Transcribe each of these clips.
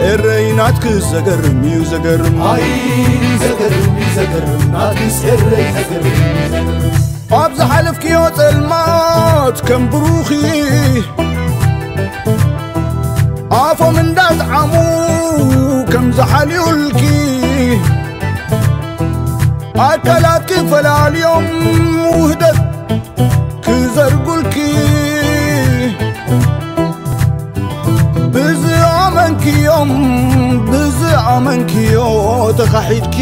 ኤረይ ናትክስ ዘገርም እዩ ዘገርም። ኣይ ዘገርም እዩ ዘገርም፣ ናትክስ ኤረይ ዘገርም እዩ ዘገርም። ኣብ ዝሓለፍክዮ ጸልማት ከም ብሩኺ ኣፎም እንዳጥዓሙ ከም ዝሓልዩልኪ ኣካላት ክፈላልዮም ውህደት ክዘርጉልኪ ብዝኣመንክዮም ብዝኣመንክዮ ተኻሒድኪ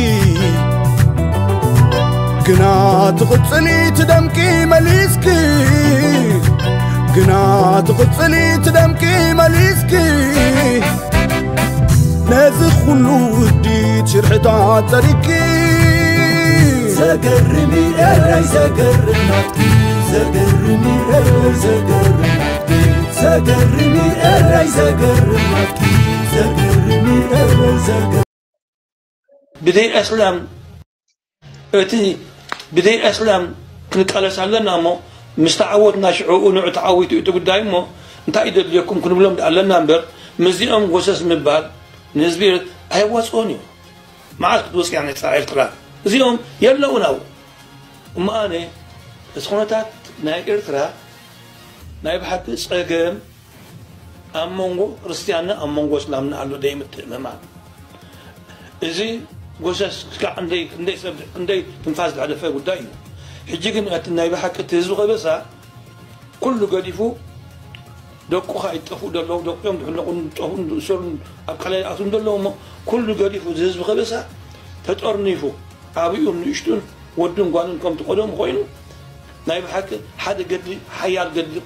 ግና ትቕጽሊ ትደምቂ መሊስኪ ግና ትቕጽሊ ትደምቂ መሊስኪ ነዚ ኩሉ ውዲት ሽርሕታት ጸሪግኪ ዘገርም እዩ ኤረይ ዘገርም ናትኪ ዘገርም እዩ ኤረይ ዘገርም ናትኪ ዘገርም እዩ ኤረይ ዘገርም ናትኪ ዘገርም እዩ ኤረይ ዘገርም ብደይ ኣስላም እቲ ብደይ ኣስላም ክንቃለስ ኣለና እሞ ምስ ተዓወትና ሽዑ ንዑ ተዓዊቱ እቲ ጉዳይ እሞ እንታይ እዩ ዘድልየኩም ክንብሎም ኣለና እምበር ምስዚኦም ጎሰስ ምባል ንህዝቢ ኣየዋፅኦን እዩ። መዓስ ክትወፅያ ነፃ ኤርትራ? እዚኦም የለውን ኣብኡ። እሞ ኣነ እዚ ኩነታት ናይ ኤርትራ ናይ ብሓቂ ፀገም ኣብ መንጎ ክርስትያንና ኣብ መንጎ እስላምና ኣሎ ደይምትእምማን። እዚ ጎሰስ ክሳዕ ክንደይ ክንደይ ሰብ ክንደይ ትንፋስ ዝሕለፈ ጉዳይ እዩ። ሕጂ ግን እቲ ናይ ብሓቂ እቲ ህዝቢ ከበሳ ኩሉ ገዲፉ ደቁ ኸኣ ይጠፍኡ ዘለዉ ደቁ እዮም ዝሕለቑን ዝጠፍኡን ዝእሰሩን ኣብ ቃላይ ይኣትዉን ዘለዉ እሞ ኩሉ ገዲፉ እዚ ህዝቢ ከበሳ ተጠርኒፉ ዓብዩን ንእሽቱን ወድን ጓልን ከምቲ ቀደሙ ኮይኑ ናይ ብሓቂ ሓደ ገድሊ ሓያል ገድሊ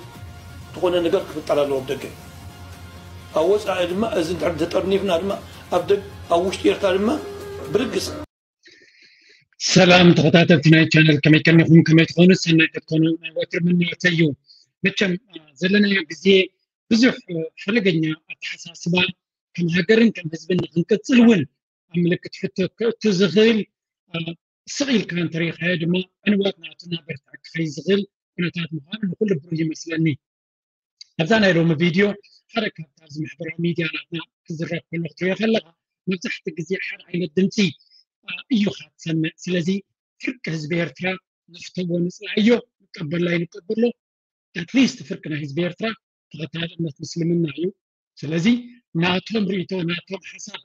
ዝኾነ ነገር ክፍጠር ኣለዎ ኣብ ደገ ኣብ ወፃኢ ድማ እዚ እንድሕር ተጠርኒፍና ድማ ኣብ ደግ ኣብ ውሽጢ ኤርትራ ድማ ብርግፅ ሰላም ተኸታተልቲ ናይ ቻነል ከመይ ከኒኹም ከመይ ትኾኑ ሰናይ ክትኮኑ ናይ ወትር ምንዮተይ እዩ መቸም ዘለናዮ ግዜ ብዙሕ ሓደገኛ ኣተሓሳስባ ከም ሃገርን ከም ህዝብን ንክንቅፅል እውን ኣብ ምልክት ሕቶ ከእቱ ዝኽእል ስቕ ኢልካ እንተሪኢኻዮ ድማ ዕንወት ናቱ እናበርትዐ ክኸይድ ዝኽእል ኩነታት ምዃኑ ንኩሉ ብሩህ ይመስለኒ ኣብዛ ናይ ሎሚ ቪድዮ ሓደ ካብቲ ኣብዚ ማሕበራዊ ሚድያ ናትና ክዝረብ ከሎ ክትሪኦ ከለኻ መብዛሕቲ ግዜ ሓደ ዓይነት ድምፂ እዩ ካ ትሰምዕ ስለዚ ፍርቂ ህዝቢ ኤርትራ ንፍተዎ ንፅላእዮ ንቀበሎ ኣይንቀበሎ ኣትሊስት ፍርቂ ናይ ህዝቢ ኤርትራ ተኸታሊ እምነት ምስልምና እዩ ስለዚ ናቶም ርእቶ ናቶም ሓሳብ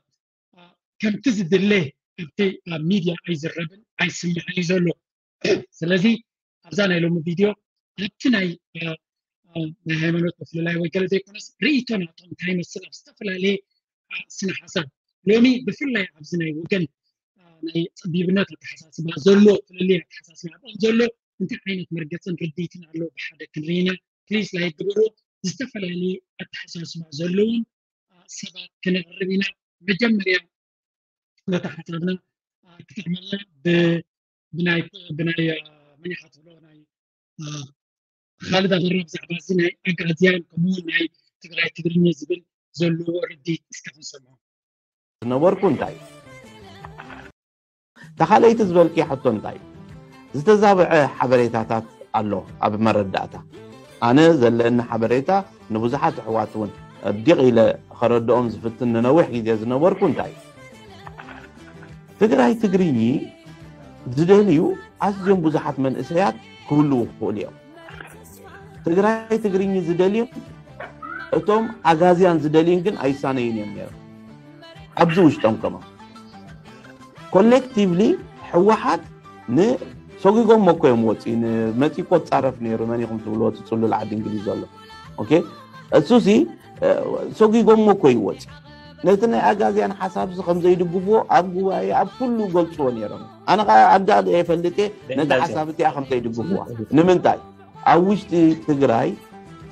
ከምቲ ዝድለ ኣብቲ ኣብ ሚድያ ኣይዝረብን ኣይስማዕን እዩ ዘሎ ስለዚ ኣብዛ ናይ ሎሚ ቪድዮ ኣብቲ ናይ ናይ ሃይማኖት ምፍልላይ ወይ ገለ ዘይኮነስ ርእይቶ ናቶም እንታይ ይመስል ኣብ ዝተፈላለየ ስነ ሓሳብ ሎሚ ብፍላይ ኣብዚ ናይ ወገን ናይ ፀቢብነት ኣተሓሳስባ ዘሎ ፍልልይ ኣተሓሳስባ ኣብኦም ዘሎ እንታይ ዓይነት መርገፅን ርድይትን ኣሎ ብሓደ ክንርኢና ፕሊስ ላይክ ግበሩ ዝተፈላለየ ኣተሓሳስባ ዘለዎም ሰባት ክነቕርብ ኢና መጀመርያ ነታ ሓሳብና ክጥዕመልና ብናይ ብናይ መን ኢኻ ትብሎ ናይ ካልድ ኣበራ ብዛዕባ እዚ ናይ ኣጋዝያን ከምኡውን ናይ ትግራይ ትግርኛ ዝብል ዘለዎ ርድኢት እስከ ክንሰምዖ ዝነበርኩ እንታይ እዩ እታ ካልኣይቲ ዝበልክያ ሕቶ እንታይ እዩ ዝተዛብዐ ሓበሬታታት ኣሎ ኣብ መረዳእታ ኣነ ዘለኒ ሓበሬታ ንብዙሓት ኣሕዋት እውን ዲቕ ኢለ ከረድኦም ዝፍትን ንነዊሕ ግዜ ዝነበርኩ እንታይ እዩ ትግራይ ትግርኚ ዝደልዩ ኣዝዮም ብዙሓት መንእሰያት ክህልዉ ክኽእሉ እዮም ትግራይ ትግርኚ ዝደልዩ እቶም ኣጋዝያን ዝደልዩን ግን ኣይሳነዩን እዮም ነይሮም ኣብዚ ውሽጦም ከማ ኮሌክቲቭሊ ህወሓት ንሰጒጎሞ እኮ እዮም ወፂኡ ንመፂ እኮ ፃረፍ ነይሩ መን ኢኹም ትብልዎ እቲ ፅሉል ዓዲ እንግሊዝ ዘሎ ኦኬ እሱሲ ሰጒጎሞ እኮ እዩ ወፂኡ ነቲ ናይ ኣጋዝያን ሓሳብ እዚ ከም ዘይድግፍዎ ኣብ ጉባኤ ኣብ ኩሉ ገልፅዎ ነይሮም ኣነ ከዓ ኣጋግየ ይፈልጥ እየ ነቲ ሓሳብ እቲኣ ከም ዘይድግፍዋ ንምንታይ ኣብ ውሽጢ ትግራይ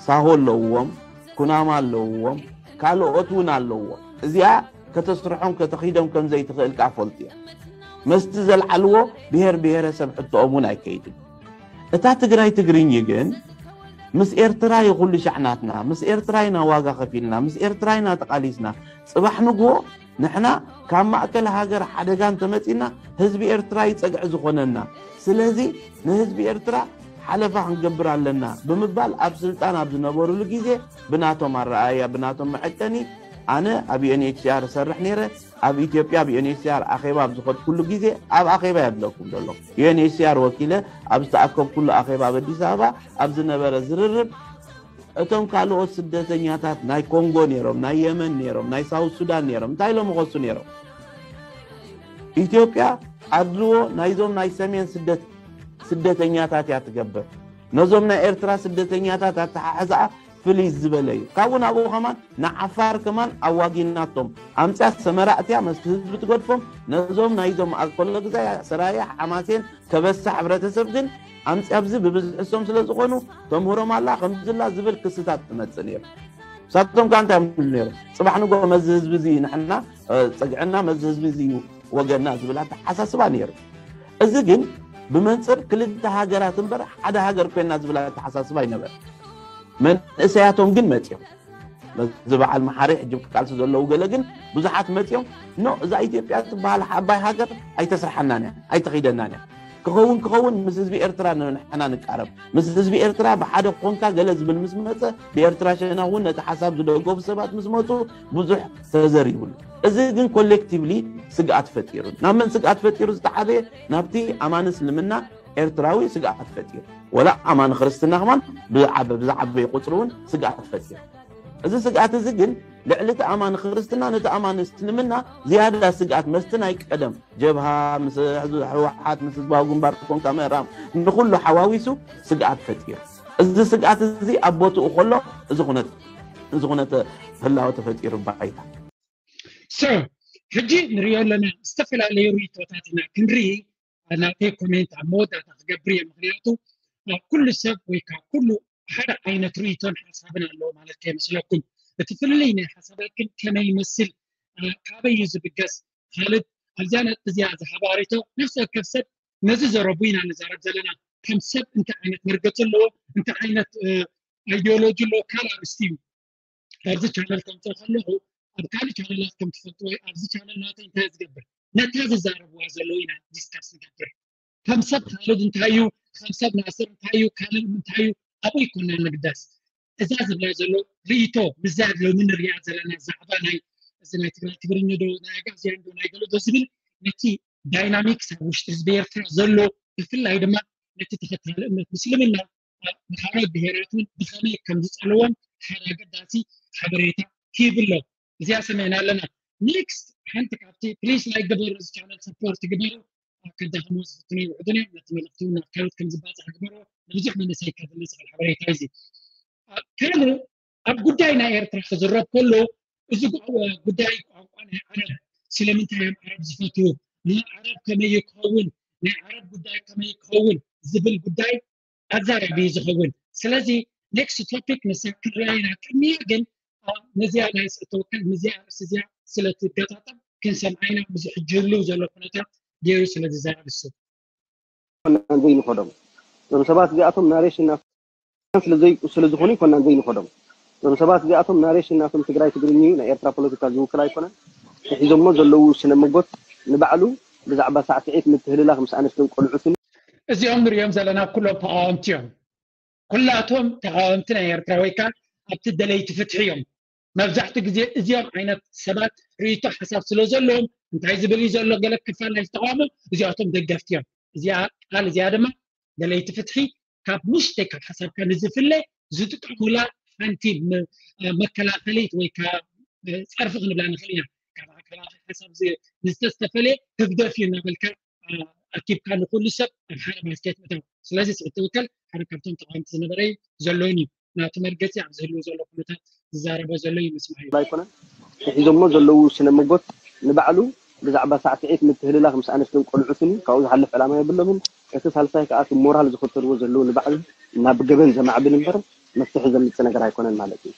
ሳሆ ኣለውዎም ኩናማ ኣለውዎም ካልኦት እውን ኣለውዎም እዚኣ ከተስርሖም ከተኺዶም ከም ዘይትኽእል ከዓ ፈልጡ እዮም መስቲ ዘልዓልዎ ብሄር ብሄረሰብ ሕቶኦም እውን ኣይከይድን እታ ትግራይ ትግርኝ ግን ምስ ኤርትራ እዩ ኩሉ ሻዕ ናትና ምስ ኤርትራ ኢና ዋጋ ከፊልና ምስ ኤርትራ ኢና ተቓሊስና ጽባሕ ንግሆ ንሕና ካብ ማእከል ሃገር ሓደጋ እንተመጺና ህዝቢ ኤርትራ እዩ ጸግዒ ዝኾነና ስለዚ ንህዝቢ ኤርትራ ሓለፋ ክንገብር ኣለና ብምባል ኣብ ስልጣን ኣብ ዝነበሩሉ ግዜ ብናቶም ኣረኣእያ ብናቶም መዐቀኒ ኣነ ኣብ ዩ ኤን ኤች ሲ ኣር እሰርሕ ነይረ። ኣብ ኢትዮጵያ ኣብ ዩ ኤን ኤች ሲ ኣር ኣኼባ ኣብ ዝኸድኩሉ ግዜ ኣብ ኣኼባ የብለኩም ዘሎ። ዩ ኤን ኤች ሲ ኣር ወኪለ ኣብ ዝተኣከብኩሉ ኣኼባ ኣብ ኣዲስ ኣበባ ኣብ ዝነበረ ዝርርብ እቶም ካልኦት ስደተኛታት ናይ ኮንጎ ነይሮም፣ ናይ የመን ነይሮም፣ ናይ ሳውት ሱዳን ነይሮም፣ እንታይ ኢሎም ይኸሱ ነይሮም? ኢትዮጵያ ኣድልዎ ናይዞም ናይ ሰሜን ስደት ስደተኛታት እያ ትገብር። ነዞም ናይ ኤርትራ ስደተኛታት ኣተሓሕዛኣ ፍልይ ዝበለ እዩ። ካብኡ ናብኡ ከማን ንዓፋር ከማን ኣዋጊናቶም ኣምፅያ ሰመራ እትያ መስቲ ህዝቢ ትገድፎም። ነዞም ናይዞም ኣኮሎ ግዛይ ሰራየ ሓማሴን ከበሳ ሕብረተሰብ ግን ኣምፅያ ኣብዚ ብብዝሕሶም ስለ ዝኾኑ ተምህሮም ኣላ ከምዝላ ዝብል ክስታት ትመፅእ ነይሩ። ንሳቶም ከዓ እንታይ ይብሉ ነይሮም? ፅባሕ ንጎ መዚ ህዝቢ እዚ ንሕና ፀግዕና መዚ ህዝቢ እዚ ወገና ዝብል ኣተሓሳስባ ነይሩ። እዚ ግን ብመንፅር ክልተ ሃገራት እምበር ሓደ ሃገር ኮይና ዝብል ኣተሓሳስባ ኣይነበረ። መንእሰያቶም ግን መፅኦም፣ በዚ በዓል መሓሪ ሕጂ ቃልሲ ዘለዉ ገለ ግን ብዙሓት መፅኦም፣ ኖ፣ እዛ ኢትዮጵያ ትበሃል ዓባይ ሃገር ኣይተስርሓናን እያ፣ ኣይተኺደናን እያ። ክኸውን ክኸውን ምስ ህዝቢ ኤርትራ ንሕና ንቃረብ። ምስ ህዝቢ ኤርትራ ብሓደ ኮንካ ገለ ዝብል ምስ መፀ፣ ብኤርትራ ሸነኽ እውን ነቲ ሓሳብ ዝደገፉ ሰባት ምስ መፁ ብዙሕ ተዘሪቡሉ። እዚ ግን ኮሌክቲቭሊ ስግኣት ፈጢሩ። ናብ መን ስግኣት ፈጢሩ ዝተዓበየ? ናብቲ ኣማኒ እስልምና ኤርትራዊ ስግኣት ፈጢሩ። ወላ ኣማኒ ክርስትና ከማን ብዝዓበ ብዝዓበየ ቁፅሪ እውን ስግኣት ፈጢሩ። እዚ ስግኣት እዚ ግን ልዕሊ እቲ ኣማኒ ክርስትና ነቲ ኣማኒ እስልምና ዝያዳ ስግኣት መስቲ ናይ ቀደም ጀብሃ ምስ ህወሓት ምስ ህዝባዊ ግንባር ኮንካ ምእራም ንኩሉ ሓዋዊሱ ስግኣት ፈጢሩ። እዚ ስግኣት እዚ ኣብ ቦትኡ ከሎ እዚ ኩነት እዚ ኩነት ህላወ ተፈጢሩ ባይታ። ሕጂ ንሪኦ ኣለና። ዝተፈላለዩ ርእይቶታት ኢና ክንርኢ። ናተይ ኮሜንት ኣብ መወዳእታ ክገብር እየ። ምክንያቱ ኩሉ ሰብ ወይ ከዓ ኩሉ ሓደ ዓይነት ርእይቶን ሓሳብን ኣለዎ ማለት ከይመስለኩም። እቲ ፍልልይ ናይ ሓሳባት ግን ከመይ ይመስል፣ ካበይ እዩ ዝብገስ? ካልድ ኣብዚኣ ነጥቢ እዚኣ ዝሃባ ርእይቶ ነፍሲ ወከፍ ሰብ ነዚ ዘረቡ ኢና ንዛረብ ዘለና። ከም ሰብ እንታይ ዓይነት መርገፂ ኣለዎ፣ እንታይ ዓይነት ኣይዲዮሎጂ ኣለዎ፣ ካልእ ኣርስቲ እዩ። ኣብዚ ቻነል ከምፅእ ከለኹ ኣብ ካልእ ቻነላት ከም ትፈልጥዎ ኣብዚ ቻነል ናተይ እንታይ ዝገብር ነታ ዝዛረብዋ ዘለዉ ኢና ዲስካስ ንገብር። ከም ሰብ ካልድ እንታይ እዩ፣ ከም ሰብ ናስር እንታይ እዩ፣ ካልድ እንታይ እዩ፣ ኣብኡ ይኮና ንግደስ። እዛ ዝብላ ዘሎ ርእይቶ ብዛ ሎሚ ንሪኣ ዘለና ዛዕባ ናይ እዚ ናይ ትግራይ ትግርኛ ዶ ናይ ኣጋዝያን ዶ ናይ ገለ ዶ ዝብል ነቲ ዳይናሚክስ ኣብ ውሽጢ ህዝቢ ኤርትራ ዘሎ ብፍላይ ድማ ነቲ ተኸታሊ እምነት ምስልምና ንካልኦት ብሄራት እውን ብኸመይ ከም ዝፀልዎም ሓደ ኣገዳሲ ሓበሬታ ሂብ ኣሎ። እዚኣ ሰሚዕና ኣለና። ኔክስት ሓንቲ ካብቲ ፕሊስ ላይክ ግበሩ፣ እዚ ቻነል ሰፖርት ግበሩ። ከዳኸሞ ዝፍትኑ ይውሕዱን እዮም። ነቲ መልእክቲ እውን ናብ ካልኦት ከም ዝባፃዕ ግበሩ። ንብዙሕ መንእሰይ ከድሊ ዝኽእል ሓበሬታ እዚ ካልእ ኣብ ጉዳይ ናይ ኤርትራ ክዝረብ ከሎ እዚ ጉዳይ ቋንቋ ናይ ዓረብ ስለምንታይ እዮም ዓረብ ዝፈትዉ፣ ናይ ዓረብ ከመይ ክኸውን፣ ናይ ዓረብ ጉዳይ ከመይ ክኸውን ዝብል ጉዳይ ኣዛራቢ ዝኸውን። ስለዚ ኔክስት ቶፒክ ንሳ ክንርኣይና ቅድሚያ ግን ነዚኣ ናይ ስእተወከል ነዚኣ ርእሲ እዚኣ ስለትገጣጠም ክንሰምዓይና ምስ ሕጂ ህልው ዘሎ ኩነታት ገይሩ ስለ ዝዛረብ እሱ ዘይንኸዶም እዞም ሰባት እዚኣቶም ናሬሽን ስለ ዝኾኑ ይኮናን ዘይንኸዶም። እዞም ሰባት እዚኣቶም ናሬሽን ናቶም ትግራይ ትግርኛ እዩ፣ ናይ ኤርትራ ፖለቲካ ዝውክል ኣይኮነን። ሒዞሞ ዘለዉ ስነ መጎት ንባዕሉ ብዛዕባ ሳዕስዒት ምትህልላኽ ምስ ኣነስትን ቆልዑትን እዚኦም ንሪኦም ዘለና ኩሎም ተቃወምቲ እዮም። ኩላቶም ተቃወምቲ ናይ ኤርትራ ወይ ከዓ ኣብቲ ደለይቲ ፍትሒ እዮም። መብዛሕትኡ ግዜ እዚኦም ዓይነት ሰባት ርእይቶ ሓሳብ ስለ ዘለዎም እንታይ ዝብል እዩ ዘሎ ገለ ክፋል ናይ ዝተቃወሙ እዚኣቶም ደገፍቲ እዮም። እዚኣ ቃል እዚኣ ድማ ደለይቲ ፍትሒ ካብ ንሽተይ ካብ ሓሳብካ ንዝፍለ ዝጥቀሙላ ሓንቲ መከላኸሊት ወይ ፀርፊ ክንብላ ንኽእል ኢና። ካብ ኣካላዊ ሓሳብ ዝተዝተፈለየ ህግደፍ እዩ እናበልካ ኣኪብካ ንኩሉ ሰብ ኣብ ሓደ ባስኬት ምእታው። ስለዚ ስዕድ ትውከል ሓደ ካብቶም ተቃወምቲ ዝነበረ እዩ ዘለውን እዩ። ናቱ መርገፂ ኣብ ዝህልው ዘሎ ኩነታት ዝዛረቦ ዘሎ እዩ ምስማዕ እዩ። ኣይኮነን ሒዞሞ ዘለዉ ስነ መጎት ንባዕሉ ብዛዕባ ሳዕስዒት ምትህልላኽ ምስ ኣነስትን ቆልዑትን እዩ። ካብኡ ዝሓልፍ ዕላማ የብሎምን። እቲ ሳልሳይ ከዓ እቲ ሞራል ዝኽተልዎ ዘለዉ ንባዕሉ ናብ ገበን ዘማዕብል እምበር መፍትሒ ዘምፅእ ነገር ኣይኮነን ማለት እዩ።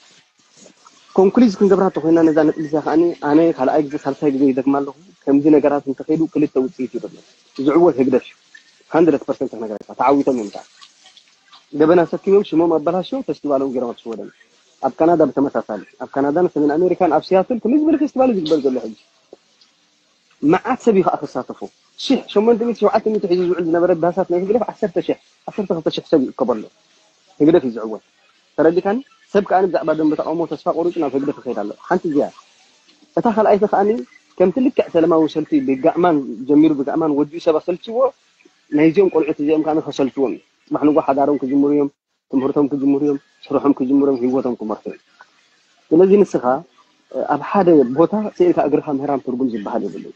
ኮንክሉዝ ክንገብራ እንተኮይና ነዛ ነጥቢ እዚኣ ከዓኒ ኣነ ካልኣይ ግዜ ሳልሳይ ግዜ ይደግማ ኣለኹ። ከምዚ ነገራት እንተኸይዱ ክልተ ውፅኢት እዩ ዘሎ። ዝዕወት ህግደፍ እዩ። ሃንድረድ ፐርሰንት ክነግረካ ተዓዊቶም እዮም ከዓ ገበን ኣሰኪሞም ሽሞም ኣበላሽዮም ፈስቲቫሎም ገይሮም ኣብ ሽወደን ኣብ ካናዳ ብተመሳሳሊ ኣብ ካናዳን ሰሜን ኣሜሪካን ኣብ ሲያትል ከመይ ዝበለ ፌስቲቫል እዩ ዝግበር ዘሎ ሕጂ መዓት ሰብ እዩ ከዓ ክሳተፎ ሽሕ ሸሞንተ ሚእቲ ሸውዓተ ሚእቲ ሒዙ ዝውዕል ዝነበረ ባሳት ናይ ህግደፍ ዓሰርተ ሽሕ ዓሰርተ ክልተ ሽሕ ሰብ ይእከበሉ ህግደፍ እዩ ዝዕወት ተረዲካኒ ሰብ ከዓ ብዛዕባ ደንበ ተቃውሞ ተስፋ ቆሪፁ ናብ ህግደፍ ይኸይድ ኣሎ ሓንቲ እዚያ እታ ካልኣይቲ ከዓኒ ከምቲ ልክዕ ሰላማዊ ሰልፊ ብጋእማን ጀሚሩ ብጋእማን ወዲኡ ሰብ ኣሰልችዎ ናይዚኦም ቆልዑት እዚኦም ከዓኒ ከሰልችዎም እዩ። ጽባሕ ንግሆ ሓዳሮም ክጅምሩ እዮም፣ ትምህርቶም ክጅምሩ እዮም፣ ስርሖም ክጅምሩ እዮም፣ ህይወቶም ክመርሑ እዮም። ስለዚ ንስኻ ኣብ ሓደ ቦታ ስኢልካ እግርኻ ምህራም ትርጉም ዝበሃል የብሉን።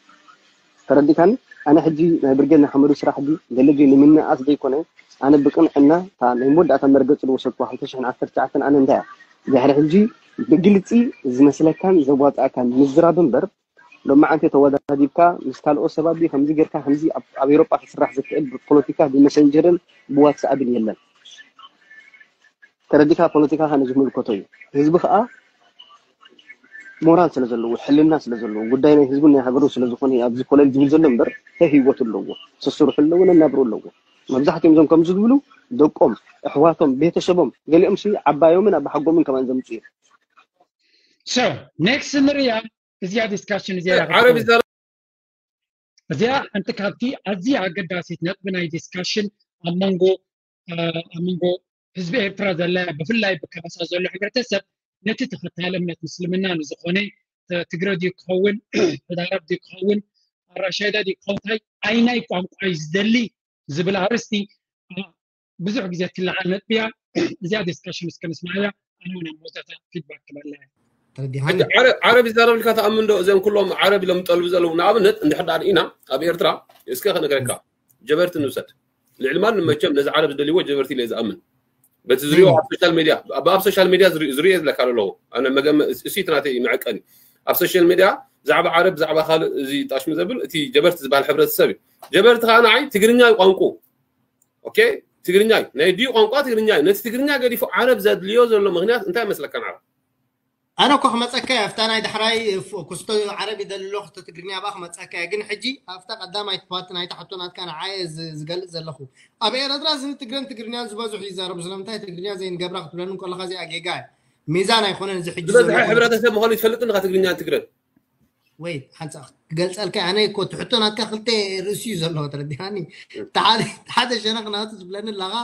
ተረዲካኒ? ኣነ ሕጂ ናይ ብርጌድ ናይ ሓመዱ ስራሕ ሕጂ ገለጆ ንምንኣስ ዘይኮነ ኣነ ብቅንዕና እታ ናይ መወዳእታ መርገፂ ዝወሰድኩ ክልተ ሽሕን ዓሰርተ ትሽዓተን ኣነ እንታይ እያ ድሕሪ ሕጂ ብግልፂ ዝመስለካን ዘዋፅኣካን ምዝራብ እምበር ሎማዓንቲ ተወዳዲብካ ምስ ካልኦት ሰባት ድዩ ከምዚ ጌርካ ከምዚ ኣብ ኣብ ኤሮጳ ክስራሕ ዝክእል ብፖለቲካ ብመሰንጀርን ብዋትስኣፕን የለን። ተረዲካ ፖለቲካ ከነ ዝምልከቶ እዩ። ህዝቢ ከዓ ሞራል ስለ ዘለዎ ሕልና ስለ ዘለዎ ጉዳይ ናይ ህዝብን ናይ ሃገሩ ስለ ዝኾነ ኣብዚ ኮለል ዝብል ዘሎ እምበር ተህይወቱ ኣለዎ ስስርሑ ኣለዎ ነናብሩ ኣለዎ። መብዛሕትኦም እዞም ከምዚ ዝብሉ ደቆም ኣሕዋቶም ቤተሰቦም ገሊኦም ሲ ዓባዮምን ኣባሓጎምን ከማን ዘምፁ እዮም። So next ንሪኣ እዚኣ discussion እዚኣ ዓረብ ይዛረብ እዚኣ ሓንቲ ካብቲ ኣዝያ ኣገዳሲት ነጥቢ ናይ discussion ኣብ መንጎ ኣብ መንጎ ህዝቢ ኤርትራ ዘላ ብፍላይ ብከበሳ ዘሎ ሕብረተሰብ ነቲ ተኸታሊ እምነት ምስልምና ንዝኾነ ትግረ ድዩ ክኸውን ተዛረብ ድዩ ክኸውን ኣራሻይዳ ድዩ ክኸውን እንታይ ኣይናይ ቋንቋ እዩ ዝደሊ ዝብል ኣርስቲ ብዙሕ ግዜ ትለዓል ነጥቢ እያ። እዚኣ discussion እስከ ንስማዓያ ኣነ እውን ኣብ መወዳእታ feedback ክበላ እየ። ተረዲኻኒ? ዓረብ ይዛረብልካ ትኣምን ዶ? እዚኦም ኩሎም ዓረብ ኢሎም ጠልቡ ዘለዉ ንኣብነት እንድሕር ደኣ ርኢና ኣብ ኤርትራ እስከ ክነግረካ ጀበርቲ ንውሰድ ልዕሊ ማንም መቸም ነዚ ዓረብ ዝደልይዎ ጀበርቲ ኢለ ዝኣምን በቲ ዝሪኦ ኣብ social media ኣብ social media ዝሪኦ ዘለካ ኣለዎ ኣነ መገመ እሱ ናተይ መዐቀኒ ኣብ social media ብዛዕባ ዓረብ ብዛዕባ ካልእ እዚ ጣሽሚ ዘብል እቲ ጀበርቲ ዝበሃል ሕብረተሰብ እዩ ጀበርቲ ከዓ ንዓይ ትግርኛ ቋንቁ okay ትግርኛ እዩ ናይ ድዩ ቋንቋ ትግርኛ እዩ ነቲ ትግርኛ ገዲፉ ዓረብ ዘድልዮ ዘሎ ምክንያት እንታይ መስለካ ንዓረብ ኣነ እኮ ክመፀካ እየ ኣብታ ናይ ዳሕራይ ክስቶ ዓረብ ይደሊ ኣለኹ ትግርኛ ባ ክመፀካ እየ ግን ሕጂ ኣብታ ቀዳማይ ፓርት ናይ ታሕቶ ናትካ ንዓየ ዝገልፅ ዘለኹ ኣብ ኤረትራ እዚ ትግረን ትግርኛን ዝበዝሑ ይዛረቡ ስለምንታይ ትግርኛ ዘይንገብራ ክትብለኒ ከለካ እዚኣ ጌጋ እያ ሚዛን ኣይኮነን እዚ ሕጂ ዝበዝሐ ሕብረተሰብ ምኳኑ ይፈልጥ ንካ ትግርኛን ትግረን ወይ ሓንፃ ክገልፀልካ ኣነ እኮ ትሕቶ ናትካ ክልተ ርእሲ እዩ ዘለዎ ተረዲኻኒ ሓደ ሸነኽ ናቱ ዝብለኒ ኣለኻ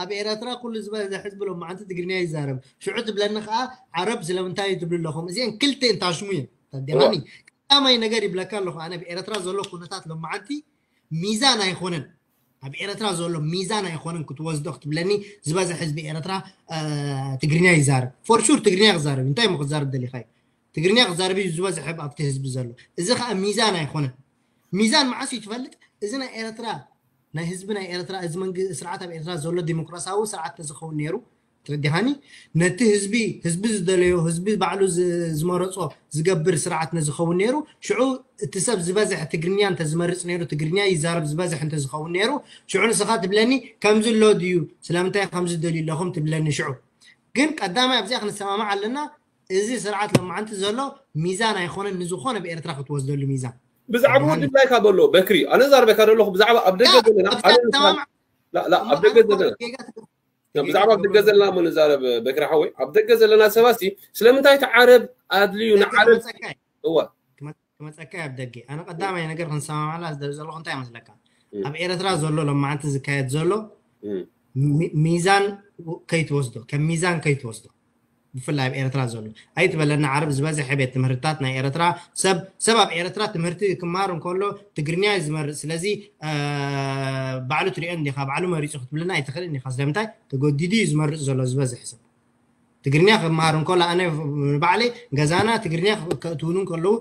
ኣብ ኤረትራ ኩሉ ዝበዝሐ ህዝቢ ሎማዓንቲ ትግርኛ ይዛረብ ሽዑ ትብለኒ ከዓ ዓረብ ስለምንታይ እዩ ትብሉ ኣለኹም እዚአን ክልተ እንታሽሙ እየን ተረዲኻኒ ቀዳማይ ነገር ይብለካ ኣለኹ ኣነ ብኤረትራ ዘሎ ኩነታት ሎማዓንቲ ሚዛን ኣይኮነን ኣብ ኤረትራ ዘሎ ሚዛን ኣይኮነን ክትወስዶ ክትብለኒ ዝበዝሐ ህዝቢ ኤረትራ ትግርኛ ይዛረብ for sure ትግርኛ ክዛረብ እንታይ ሞ ክዛረብ ደሊኻ እዩ ትግርኛ ክዛረብ እዩ ዝበዝሐ ኣብቲ ህዝቢ ዘሎ እዚ ከዓ ሚዛን ኣይኮነን ሚዛን መዓስ እዩ ትፈልጥ እዚ ናይ ኤረትራ ናይ ህዝቢ ናይ ኤረትራ እዚ መንግ ስርዓት ኣብ ኤረትራ ዘሎ ዲሞክራሲያዊ ስርዓት ተዝኸውን ነይሩ ትረዲኻኒ ነቲ ህዝቢ ህዝቢ ዝደለዮ ህዝቢ ባዕሉ ዝመረፆ ዝገብር ስርዓት ነዝኸውን ነይሩ ሽዑ እቲ ሰብ ዝበዝሐ ትግርኛ እንተዝመርፅ ነይሩ ትግርኛ ይዛረብ ዝበዝሐ እንተዝኸውን ነይሩ ሽዑ ንስኻ ትብለኒ ከምዚ ኣሎ ድዩ ስለምንታይ ከምዚ ደልዩ ኣለኹም ትብለኒ ሽዑ ግን ቀዳማይ ኣብዚኣ ክንሰማማዕ ኣለና እዚ ስርዓት ለማዓንቲ ዘሎ ሚዛን ኣይኮነን ንዝኾነ ብኤርትራ ክትወስደሉ ሚዛን ብዛዕባ ወዲ ድላይካ በሎ በክሪ ኣነ ዛርበካ ዘለኹ ብዛዕባ ኣብ ደገ ዘለና ኣብ ደገ ዘለና ብዛዕባ ኣብ ደገ ዘለና ሞ ንዛረብ በክሪ ሓወይ ኣብ ደገ ዘለና ሰባስቲ ስለምንታይ እቲ ዓረብ ኣድልዩ ንዓረብ እዋ ክመፀካ ኣብ ደገ ኣነ ቀዳማይ ነገር ክንሰማማዕላ ዘለኹ እንታይ መስለካ ኣብ ኤረትራ ዘሎ ለማዓንቲ ዝካየድ ዘሎ ሚዛን ከይትወስዶ ከም ሚዛን ከይትወስዶ ብፍላይ ኣብ ኤረትራ ዘሎ ኣይትበለና ዓረብ ዝበዝሐ ቤት ትምህርትታት ናይ ኤረትራ ሰብ ሰብ ኣብ ኤረትራ ትምህርቲ ክመሃር እንከሎ ትግርኛ እዩ ዝመርፅ ስለዚ ባዕሉ ትሪኦ እንዲኻ ባዕሉ መሪፁ ክትብልና ኣይትኽእልን ኢኻ ስለምንታይ ተገዲዱ እዩ ዝመርፅ ዘሎ ዝበዝሐ ሰብ ትግርኛ ክመሃር እንከሎ ኣነ ንባዕለይ ገዛና ትግርኛ ከእትውኑ እንከለዉ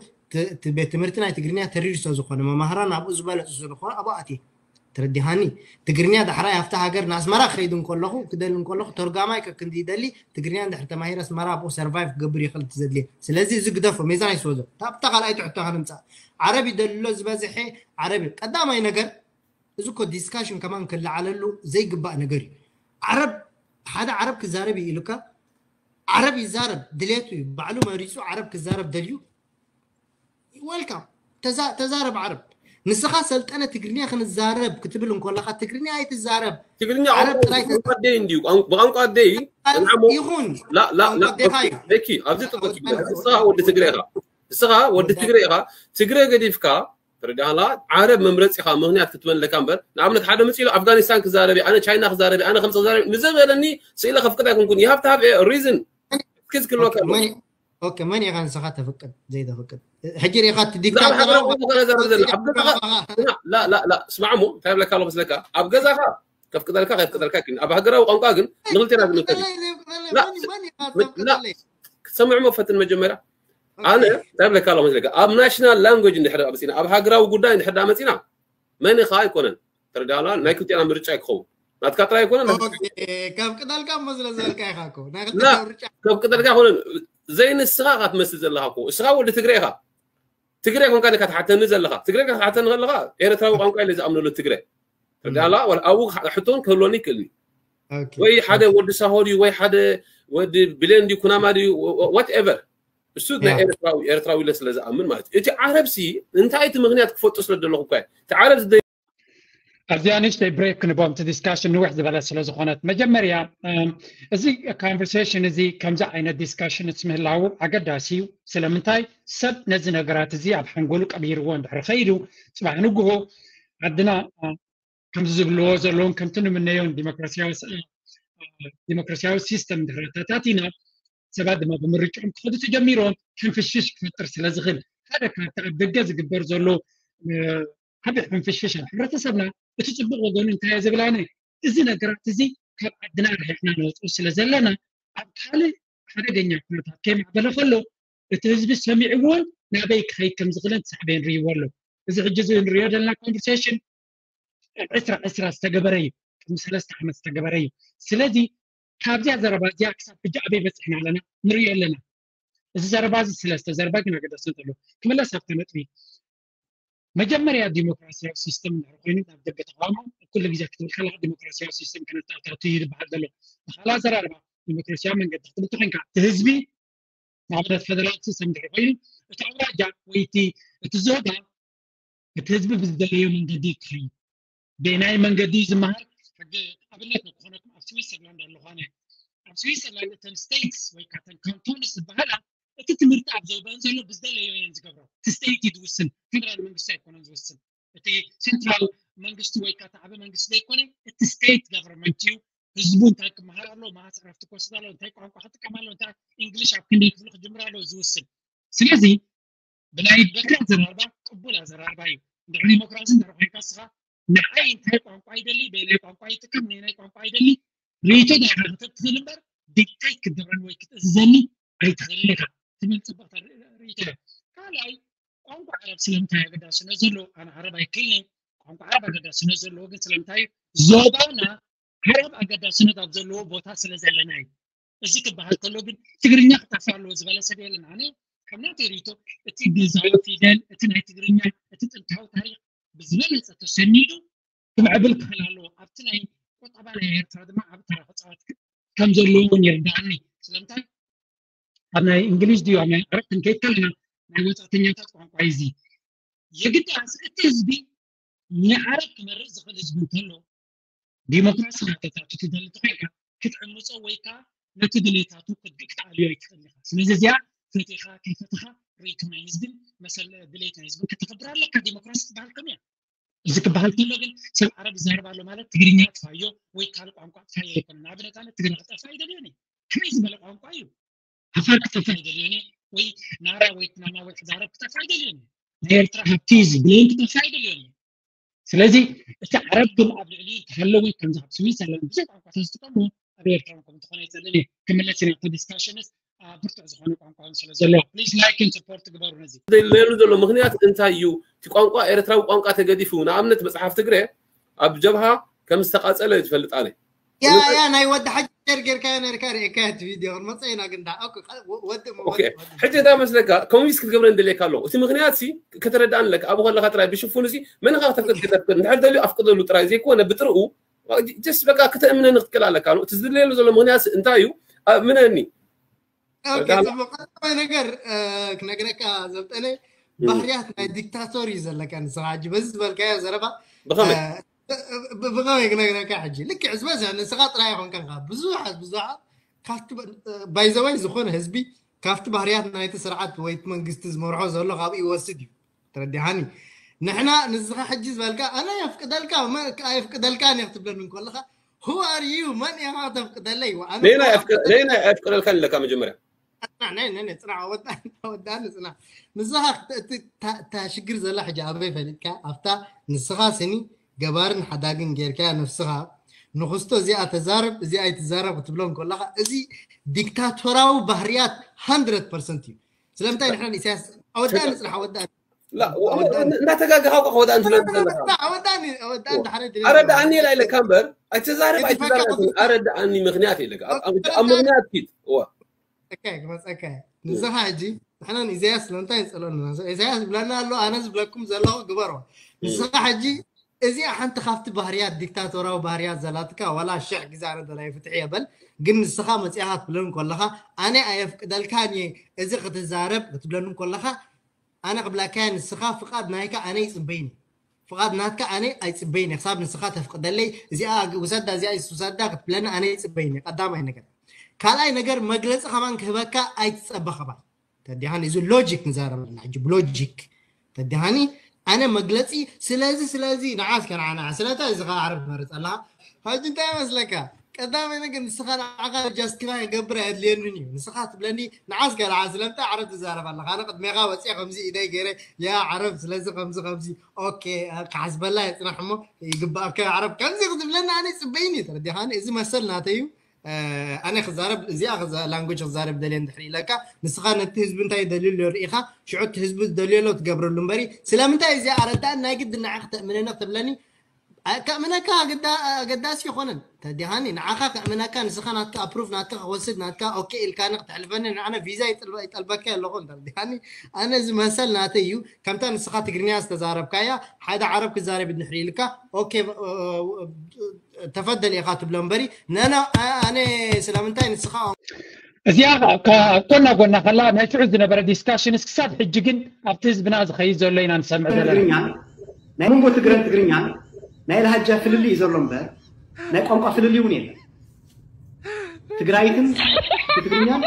ቤት ትምህርቲ ናይ ትግርኛ ተሪር ስለ ዝኾነ መማህራን ኣብኡ ዝበለፁ ስለዝኾነ ኣብኡ ኣትየ ተረዲኻኒ ትግርኛ ዳሕራይ ኣብቲ ሃገር ንኣስመራ ክኸይድ እንከለኹ ክደሊ እንከለኹ ተርጓማይ ከክንዲ ይደሊ ትግርኛ እንድሕር ተማሂረ ኣስመራ ኣብኡ survive ክገብር ይኽእል እቲ ዘድልየ ስለዚ እዚ ግደፎ ሜዛን ኣይስወዞ ኣብታ ካልኣይ ትሕቶ ክንምፃእ ዓረብ ይደልሎ ዝበዝሐ ዓረብ እዩ ቀዳማይ ነገር እዚ እኮ discussion ከማን ክለዓለሉ ዘይግባእ ነገር እዩ ዓረብ ሓደ ዓረብ ክዛረብ እዩ ኢሉካ ዓረብ ይዛረብ ድሌቱ እዩ ባዕሉ መሪፁ ዓረብ ክዛረብ ደልዩ welcome ተዛረብ ዓረብ ንስኻ ሰልጠነ ትግርኛ ክንዛረብ ክትብል እንኮለኻ ትግርኛ ኣይትዛረብ ትግርኛ ዓረብ ጥራይ ተዛረብ ኣደይ እንዲዩ ብቋንቋ ኣደይ ይኹን ላላላኪ ኣብዚ ጥቅኪ ንስኻ ወዲ ትግረ ኢኻ ንስኻ ወዲ ትግረ ኢኻ ትግረ ገዲፍካ ተረዲኻላ ዓረብ መምረፂኻ ምክንያት ክትመለካ እምበር ንኣብነት ሓደ መፂ ኢሉ ኣፍጋኒስታን ክዛረብ ኣነ ቻይና ክዛረብ ኣነ ከምዚ ክዛረብ ንዘበለኒ ስኢለ ከፍቅድ ኣይኮንኩን you have to have reason ክዝ ክህልወካ ኦኬ፣ መን ኢኻ ንስኻ ተፍቅድ ዘይተፍቅድ? ሕጂ ሪኻ እቲ ዲክታተር ላ ላ ላ፣ ስማዕሞ እንታይ ብለካ ኣሎ መስለካ? ኣብ ገዛኻ ከፍቅደልካ ከፍቅደልካ ግን ኣብ ሃገራዊ ቋንቋ ግን ንክልቴና ዝምልከት ክትሰምዕሞ ፈትን መጀመርያ። ኣነ እንታይ ብለካ ኣሎ መስለካ? ኣብ ናሽናል ላንጉጅ እንድሕር መፂና፣ ኣብ ሃገራዊ ጉዳይ እንድሕር መፂና፣ መን ኢኻ ኣይኮነን ተረዳላ። ናይ ክልቴና ምርጫ ይክኸውን፣ ናትካ ጥራይ ኣይኮነን። ከፍቅደልካ እሞ ስለ ዝበልካ ኢኻ እኮ ናይ ከፍቅደልካ ኣይኮነን። ዘይንስኻ ኢኻ ትመስል ዘለኻ እኮ። እስኻ ወዲ ትግረ ኢኻ። ትግረ ኮንካ ዲካ ትሓተኒ ዘለኻ? ትግረ ክትሓተኒ ከለኻ ኤርትራዊ ቋንቋ ኢለ ዝኣምነሉ ትግረ። ተረዳላ። ኣብኡ ሕቶን ክህልወኒ ይክእል። ወይ ሓደ ወዲ ሳሆ ድዩ ወይ ሓደ ወዲ ብሌን ድዩ ኩናማ ድዩ፣ ዋትኤቨር። እሱ ናይ ኤርትራዊ ኤርትራዊ ኢለ ስለ ዝኣምን ማለት እዩ። እቲ ዓረብሲ እንታይ እቲ ምክንያት ክፈልጦ ስለ ዘለኹ እኳ እቲ ዓረብ ዝደ ኣብዚኣ ንእሽተይ ብሬክ ክንቦም እቲ ዲስካሽን ንውሕ ዝበለ ስለ ዝኾነት፣ መጀመርያ እዚ ኮንቨርሴሽን እዚ ከምዚ ዓይነት ዲስካሽን ምህላው ኣገዳሲ እዩ። ስለምንታይ ሰብ ነዚ ነገራት እዚ ኣብ ሓንጎሉ ቀቢርዎ እንድሕር ከይዱ፣ ፅባሕ ንግሆ ዓድና ከምዚ ዝብልዎ ዘለውን ከምቲ ንምነዮን ዲሞክራሲያዊ ሲስተም እንድሕር ኣታታቲና፣ ሰባት ድማ ብምርጭኦም ክኸዱ ተጀሚሮም ሕንፍሽፍሽ ክፈጥር ስለ ዝኽእል፣ ሓደ ካብቲ ኣብ ደገ ዝግበር ዘሎ ዓቢ ሕንፍሽፍሽ ኣብ ሕብረተሰብና፣ እቲ ጽቡቕ ወገኑ እንታይ እየ ዝብል ኣነ፣ እዚ ነገራት እዚ ካብ ዓድና ርሒቕና ነውፅኡ ስለ ዘለና፣ ኣብ ካልእ ሓደገኛ ኩነታት ከይማዕበለ ከሎ፣ እቲ ህዝቢ ሰሚዕዎን ናበይ ክኸይድ ከም ዝኽእልን ሳዕቤን ርእይዎ ኣሎ። እዚ ሕጂ እዚ ንሪኦ ዘለና ኮንቨርሴሽን ዕስራ ዕስራ ዝተገበረ እዩ። ቅድሚ ሰለስተ ዓመት ዝተገበረ እዩ። ስለዚ ካብዚኣ ዘረባ እዚኣ ክሳብ ሕጂ ኣበይ በፂሕና ኣለና ንሪኦ ኣለና። እዚ ዘረባ እዚ ስለስተ ዘረባ ግን ኣገዳስነት ኣለዎ። ክምለስ ኣብቲ ነጥቢ፣ መጀመርያ ዲሞክራሲያዊ ሲስተም እንድሕር ኮይኑ ናብ ደገ ተቃውሞ ኩሉ ግዜ ክትብል ከለካ ዲሞክራሲያዊ ሲስተም ከነተኣታቱ እዩ ዝበሃል ዘሎ። ብካልእ ኣዘራርባ ዲሞክራሲያዊ መንገዲ ክትብል ተኮይንካ እቲ ህዝቢ ንኣብነት ፌደራል ሲስተም እንድሕር ኮይኑ እቲ ኣውራጃ ወይ እቲ እቲ ዞባ እቲ ህዝቢ ብዝደለዮ መንገዲ ክኸይድ በየናይ መንገዲ እዩ ዝመሃር? ሕጂ ኣብነት ንክኾነኩም ኣብ ስዊትዘርላንድ ኣለኹ ኣነ። ኣብ ስዊትዘርላንድ እተን ስቴትስ ወይ ከዓ እተን ካንቶንስ ዝበሃላ እቲ ትምህርቲ ኣብ ዞባን ዘሎ ብዝደለዮ እየን ዝገብራ። እቲ ስቴት እዩ ዝውስን፣ ፌደራል መንግስቲ ኣይኮነን ዝውስን። እቲ ሴንትራል መንግስቲ ወይ ከዓ እቲ ዓቢ መንግስቲ ዘይኮነ እቲ ስቴት ጋቨርንመንት እዩ። ህዝቡ እንታይ ክመሃር ኣሎ፣ መዓስ ዕረፍቲ ክወስድ ኣሎ፣ እንታይ ቋንቋ ክጥቀም ኣሎ፣ እንታይ እንግሊሽ ኣብ ክንደይ ክፍሊ ክጅምር ኣሎ ዝውስን። ስለዚ ብናይ በካ ኣዘራርባ ቅቡል ኣዘራርባ እዩ። እንድሕር ዲሞክራሲ እንድሕር ኮይንካ እስኻ ንዓይ እንታይ ቋንቋ ይደሊ፣ በየናይ ቋንቋ ይጥቀም፣ ነየናይ ቋንቋ ይደሊ ርእይቶ ዳይካ ክትብ ትኽእል እምበር ዲክቴት ክትገብረኒ ወይ ክትእዝዘኒ ኣይትኽእልን ኢኻ ትብል ፅብቕቲ ርእይቶ እያ። ካልኣይ ቋንቋ ዓረብ ስለምንታይ ኣገዳስነት ዘለዎ? ኣነ ዓረብ ኣይክእልን እየ። ቋንቋ ዓረብ ኣገዳስነት ዘለዎ ግን ስለምንታይ እዩ? ዞባና ዓረብ ኣገዳስነት ኣብ ዘለዎ ቦታ ስለ ዘለና እዩ። እዚ ክበሃል ከሎ ግን ትግርኛ ክጠፍእ ኣለዎ ዝበለ ሰብ የለን። ኣነ ከም ናተይ ርእይቶ እቲ ግዛዊ ፊደል፣ እቲ ናይ ትግርኛ፣ እቲ ጥንታዊ ታሪክ ብዝበለፀ ተሰኒዱ ክምዕብል ክኽእል ኣለዎ። ኣብቲ ናይ ቁጠባ ናይ ኤርትራ ድማ ዓቢ ተራ ክፃወት ከም ዘለዎ እውን ይርድኣኒ። ስለምንታይ ኣብ ናይ እንግሊዝ ድዩ ኣብ ናይ ዓረብ ክንከይድ ከለና ናይ ወፃእተኛታት ቋንቋ እዩ እዚ። የግዳስ እቲ ህዝቢ ንዓረብ ክመርፅ ዝኽእል ህዝቢ እንተሎ ዲሞክራሲ ከተታቱ ትደሊ ተኮይንካ ክትዕምፆ ወይ ከዓ ነቲ ድሌታቱ ክትኣልዮ ኣይትኽእል ኢኻ። ስለዚ እዚኣ ፈቲኻ ከይፈትኻ ርእይቶ ናይ ህዝብን መሰል ድሌት ናይ ህዝብን ከተኽብር ኣለካ። ዲሞክራሲ ትበሃል ከምኡ እያ። እዚ ክበሃል ከሎ ግን ሰብ ዓረብ ይዛረብ ኣሎ ማለት ትግርኛ ጥፋዮ ወይ ካልእ ቋንቋ ጥፋዮ ኣይኮነ። ንኣብነት ኣነ ትግረ ክጠፋ ኣይደልዮን እየ። ከመይ ዝበለ ቋንቋ እዩ? ዓፋር ክጠፋ ኣይደልዮን እየ። ወይ ናራ ወይ ኩናማ ወይ ሕዛረብ ክጠፋ ኣይደልዮን እየ። ናይ ኤርትራ ሃብቲ እዚ ብሌን ክጠፋ ኣይደልዮን እየ። ስለዚ እቲ ዓረብ ግን ኣብ ልዕሊ እንተሃለወ ከምዚ ኣብ ስዊስ ኣለና ብዙሕ ቋንቋ ተዝጥቀሙ ኣብ ኤርትራ እውን ከም ዝኾነ ኣይጸልን እየ። ክምለስ ኢና ኣብቲ ዲስካሽንስ ብርቱዕ ዝኾነ ቋንቋ እውን ስለ ዘሎ ፕሊዝ ላይክ ን ሰፖርት ግበሩ ነዚ። ዘድለየሉ ዘሎ ምክንያት እንታይ እዩ? እቲ ቋንቋ ኤርትራዊ ቋንቋ ተገዲፉ ንኣብነት መጽሓፍ ትግረ ኣብ ጀብሃ ከም ዝተቃጸለ ትፈልጥ ኣነ ያ ያ ናይ ወዲ ሓጀር ጌርካዮ ነርካ ርእካዮ እቲ ቪድዮ ክንመፀ ኢና ግን ዳ ኦኬ፣ ወ- ወዲ እሞ ወዲ ወዲ። ሕጂ እንታይ መስለካ ኮንቪንስ ክትገብረ እንደልየካ ኣለዎ። እቲ ምክንያት ሲ ከተረዳእን ኣለካ ኣብኡ ከለካ ጥራይ ብሽፉን ሲ መን ኢኻ ከተፍቅድ ከተፍቅድ እንድሕር ደልዩ ኣፍቅደሉ ጥራይ ዘይኮነ ብጥርኡ ጀስት በቃ ከተእምነኒ ክትክእል ኣለካ። እቲ ዝድለየሉ ዘሎ ምክንያት ሲ እንታይ እዩ? ኣእምነኒ። ኦኬ፣ ወዳል- ጽቡቅ። ቀዳማይ ነገር እ፣ ክነግረካ ዘብጠነ ባህርያት ናይ ዲክታቶር እዩ ዘለካ ንስኻ ሕጂ በዚ ዝበልካዮ ዘረባ ብኸመይ? እ፣ ብ- ብኸመይ ክነግረካ ሕጂ ልክዕ ዝበዝሕ ንስኻ ጥራይ ይኮንካ ብዙሓት ብዙሓት ካብቲ ባይዘዋይ ዝኾነ ህዝቢ ካብቲ ባህርያት ናይቲ ስርዓት ወይ እቲ መንግስቲ ዝመርሖ ዘሎ ካብኡ ይወስድ እዩ። ተረዲሓኒ? ንሕና ንስኻ ሕጂ ዝበልካ ኣነ የፍቅደልካ መ- ኣየፍቅደልካን እየ ክትብለኒ እንከለኻ who are you መን ኢኻ ተፍቅደለይ? ኣነ ነይና እኮ የፍቅ- ነይና የፍቅደልካ ኣለካ መጀመርያ ጽናሕ ናይ ናይ ናይ ጽናሕ ኣወዳን ኣወዳን ጽናሕ። ንስኻ እቲ እታ ሽግር ዘላ ሕጂ ኣበይ ፈሊጥካ ኣብታ ንስኻ ስኒ ገባርን ሓዳግን ጌርካ ነፍስኻ ንኽስቶ እዚኣ ተዛረብ እዚኣ ኣይትዛረብ ክትብሎም ከለኻ እዚ ዲክታቶራዊ ባህርያት hundred percent እዩ። ስለምንታይ ንሕና ንኢሳያስ ኣወዳን ጽናሕ ኣወዳን እንዳተጋገኻ እኮ ከወዳእን ትብለኒ ዘለኻ። ኣወዳን ኣወዳን ድሓረ ኣረዳእኒ ኢላ ኢለካ እምበር ኣይትዛረብ ኣይትዛረብ ኣይትዛረብ። ኣረዳእኒ ምክንያት ኢለካ ኣብ ምክንያት ኪድ እዋ ጸካይ ክመፀካ ንስኻ ሕጂ ንሕና ንኢሳያስ ስለምንታይ ንፀሎ ኣለና? ኢሳያስ ዝብለና ኣሎ፣ ኣነ ዝብለኩም ዘለኹ ግበሮ። ንስኻ ሕጂ እዚኣ ሓንቲ ካብቲ ባህርያት ዲክታቶራዊ ባህርያት ዘላትካ ዋላ ሽሕ ግዜ ኣነ ደላይ ፍትሒ የበል፣ ግን ንስኻ መፂኣኻ ክትብለኒ ከለኻ ኣነ ኣየፍቅደልካን እየ እዚ ክትዛረብ ክትብለኒ ከለኻ ኣነ ክብላካየ ንስኻ ፍቓድ ናይካ ኣነ ይፅበይኒ ፍቓድ ናትካ ኣነ ኣይፅበይኒ ክሳብ ንስኻ ተፍቅደለይ እዚኣ ውሰዳ እዚኣ ውሰዳ ክትብለኒ ኣነ ይፅበይኒ ቀዳማይ ነገር ካልኣይ ነገር መግለፂ ከማን ክህበካ ኣይትፀበ ከማን ተዲሃኒ እዚ ሎጂክ ንዛረበልና ሕጂ ብሎጂክ ተዲሃኒ ኣነ መግለፂ ስለዚ ስለዚ ንዓስ ከነዓና ስለታ እዚ ከዓ ዓረብ ትመርፅ ኣለካ ሕጂ እንታይ መስለካ ቀዳማይ ነገር ንስኻ ንዓኻ ጃስቲፋይ ክገብር ኣየድልየንን እዩ ንስኻ ትብለኒ ንዓስ ከነዓ ስለምንታይ ዓረብ ትዛረብ ኣለካ ኣነ ቅድሜኻ ወፅየ ከምዚ ኢደይ ገይረ ያ ዓረብ ስለዚ ከምዚ ከምዚ ኦኬ ክሓስበላ የፅናሕ እሞ ይግባእካ ዓረብ ከምዚ ክትብለኒ ኣነ ፅበይኒ ተረዲኻኒ እዚ መሰል ናተይ እዩ ኣነ ክዛረብ እዚኣ ላንጉጅ ክዛረብ ደልየ እንድሕር ኢለካ ንስኻ ነቲ ህዝቢ እንታይ ደልዩ ኣሎ ርኢኻ ሽዑ እቲ ህዝቢ ዝደልዮ ኣሎ ትገብረሉ እምበሪ ስለምንታይ እዚኣ ኣረዳእን ናይ ግድን ንዓ ክተእምነኒ ክትብለኒ ከእምነካ ኣገዳሲ ይኮነን ተዲሃኒ ንዓኻ ከእምነካ ንስኻ ናትካ ኣፕሩፍ ናትካ ክወስድ ናትካ ኦኬ ኢልካኒ ክተሕልፈኒ ንዓነ ቪዛ ይጠልበካ ኣለኹ እንተዲሃኒ ኣነ እዚ መሰል ናተይ እዩ ከምታ ንስኻ ትግርኛ ዝተዛረብካያ ሓደ ዓረብ ክዛረብ ድሕሪ ኢልካ ኦኬ ተፈደል ኢኻ ትብሎ እምበሪ ነና ኣነ ስለምንታይ ንስኻ እዚኣ ጎና ጎና ከላ ናይ ሽዑ ዝነበረ ዲስካሽንስ ክሳብ ሕጂ ግን ኣብቲ ህዝብና ዝኸይድ ዘሎ ኢና ንሰምዕ ዘለና ናይ መንጎ ትግረን ትግርኛን ናይ ለሃጃ ፍልልይ ዘሎ እምበር ናይ ቋንቋ ፍልልይ እውን የለን ትግራይትን ትግርኛን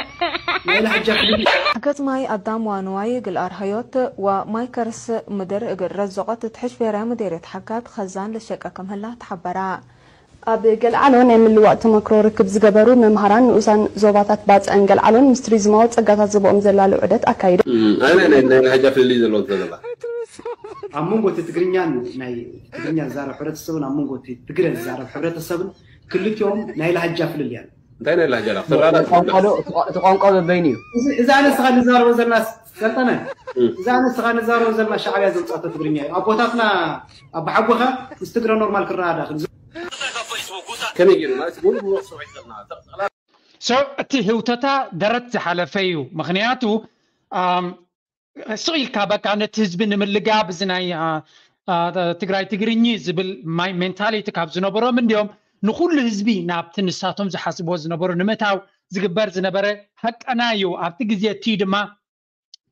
ናይ ለሃጃ ፍልልይ ገጽማይ ኣዳም ዋንዋይ ግልኣር ሃዮት ወማይከርስ ምድር እግር ረዘቆት ትሕሽ ብሔራዊ ምዴርየት ሓካት ኸዛን ለሸቀ ከምህላ ተሓበራ። ኣብ ገልዓሎ ናይ ምልዋጥ ተመክሮ ርክብ ዝገበሩ መምሃራን ንኡሳን ዞባታት ባጽዕን ገልዓሎን ምስ ቱሪዝማዊ ጸጋታት ዝቦኦም ዘላሉ ዑደት ኣካይዶም። ኣነ ናይ ናይ ሓጃ ፍልልይ ዘለዎ ዘለባ ኣብ መንጎ እቲ ትግርኛን ናይ ትግርኛ ዝዛረብ ሕብረተሰብን ኣብ መንጎ እቲ ትግረ ዝዛረብ ሕብረተሰብን ክልቲኦም ናይ ላህጃ ፍልልይ ኣሎ። እንታይ ናይ ላህጃ ላ ተራዳ ቋንቋ ዶ እቲ ቋንቋ በበይኑ እዩ። እዚ ኣነ ስኻ ንዛረቦ ዘለና ሰልጠነ እዚ ኣነ ስኻ ንዛረቦ ዘለና ሻዕብያ ዘምጻቶ ትግርኛ እዩ። ኣቦታትና ኣባሓጎኻ ምስ ትግረ ኖርማል ክረዳዳ ከመይ ገይሩ ማለት ሙሉ ብሙሉ ክስርሑ ይኽእልና so እቲ ህውተታ ደረት ዝሓለፈ እዩ ምክንያቱ ስቕ ኢልካ በቃ ነቲ ህዝቢ ንምልጋብ እዚ ናይ ትግራይ ትግርኚ ዝብል ሜንታሊቲ ካብ ዝነበሮም እንዲኦም ንኩሉ ህዝቢ ናብቲ ንሳቶም ዝሓስብዎ ዝነበሩ ንምእታው ዝግበር ዝነበረ ሃቀና እዩ ኣብቲ ግዜ እቲ ድማ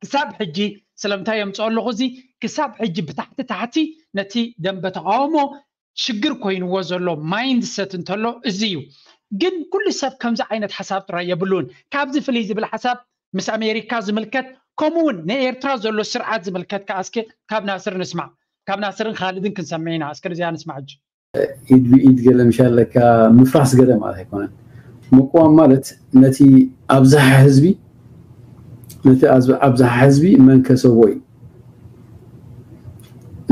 ክሳብ ሕጂ ስለምንታይ የምፅኦ ኣለኹ እዚ ክሳብ ሕጂ ብታሕቲ ታሕቲ ነቲ ደንበ ተቃውሞ ሽግር ኮይንዎ ዘሎ ማይንድሰት እንተሎ እዚ እዩ ግን ኩሉ ሰብ ከምዚ ዓይነት ሓሳብ ጥራይ የብሉን ካብዚ ፍልይ ዝብል ሓሳብ ምስ ኣሜሪካ ዝምልከት ከምኡ እውን ንኤርትራ ዘሎ ስርዓት ዝምልከት ከዓ እስኪ ካብ ናስር ንስማዕ ካብ ናስርን ካልድን ክንሰምዕ ኢና እስኪ እዚኣ ንስማዕ ሕጂ ኢድ ብኢድ ገለ ምሽ ኣለካ ምፍራስ ገለ ማለት ኣይኮነን ምቅዋም ማለት ነቲ ኣብዝሓ ህዝቢ ነቲ ኣብዝሓ ህዝቢ መን ከሰቦ እዩ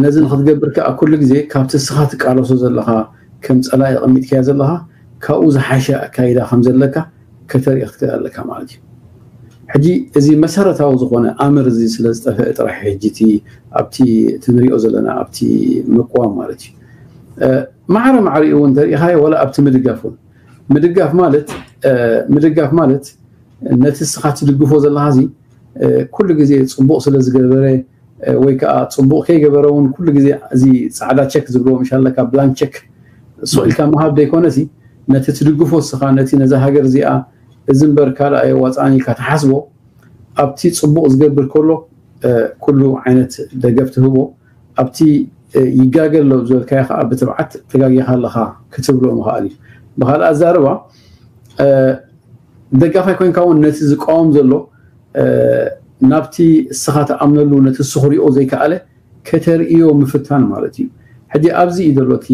ነዚ ንክትገብር ከዓ ኩሉ ግዜ ካብቲ እስኻ ትቃለሶ ዘለኻ ከም ፀላኢ ኣቐሚጥካዮ ዘለኻ ካብኡ ዝሓሸ ኣካይዳ ከም ዘለካ ከተርኢ ክትክእል ኣለካ ማለት እዩ ሕጂ እዚ መሰረታዊ ዝኾነ ኣምር እዚ ስለ ዝጠፍአ ጥራሕ ሕጂ እቲ ኣብቲ እቲ ንሪኦ ዘለና ኣብቲ ምቅዋም ማለት እዩ ማዕረ ማዕሪኡ እውን እንተሪኢኻዮ ወላ ኣብቲ ምድጋፍ እውን ምድጋፍ ማለት ምድጋፍ ማለት ነቲ እስኻ ትድግፎ ዘለኻ እዚ ኩሉ ግዜ ፅቡቕ ስለ ዝገበረ ወይ ከዓ ፅቡቕ ከይገበረ እውን ኩሉ ግዜ እዚ ፃዕዳ ቸክ ዝብልዎ ምሻለካ ብላንክ ቸክ ሱቕ ኢልካ ምሃብ ዘይኮነሲ ነቲ ትድግፎ እስኻ ነቲ ነዛ ሃገር እዚኣ እዚ እምበር ካልእ ኣየዋፅኣን ኢልካ ትሓስቦ ኣብቲ ፅቡቕ ዝገብር ከሎ ኩሉ ዓይነት ደገፍ ትህቦ ኣብቲ ይጋገ ኣሎ ዝበልካዮ ከዓ ብትብዓት ተጋጊኻ ኣለኻ ክትብሎ ምኽኣል እዩ ብካልእ ኣዛርባ ደጋፋይ ኮይንካ እውን ነቲ ዝቃወም ዘሎ ናብቲ እስኻ ትኣምነሉ ነቲ እሱ ክሪኦ ዘይከኣለ ከተርእዮ ምፍታን ማለት እዩ ሕጂ ኣብዚ እዩ ዘሎ እቲ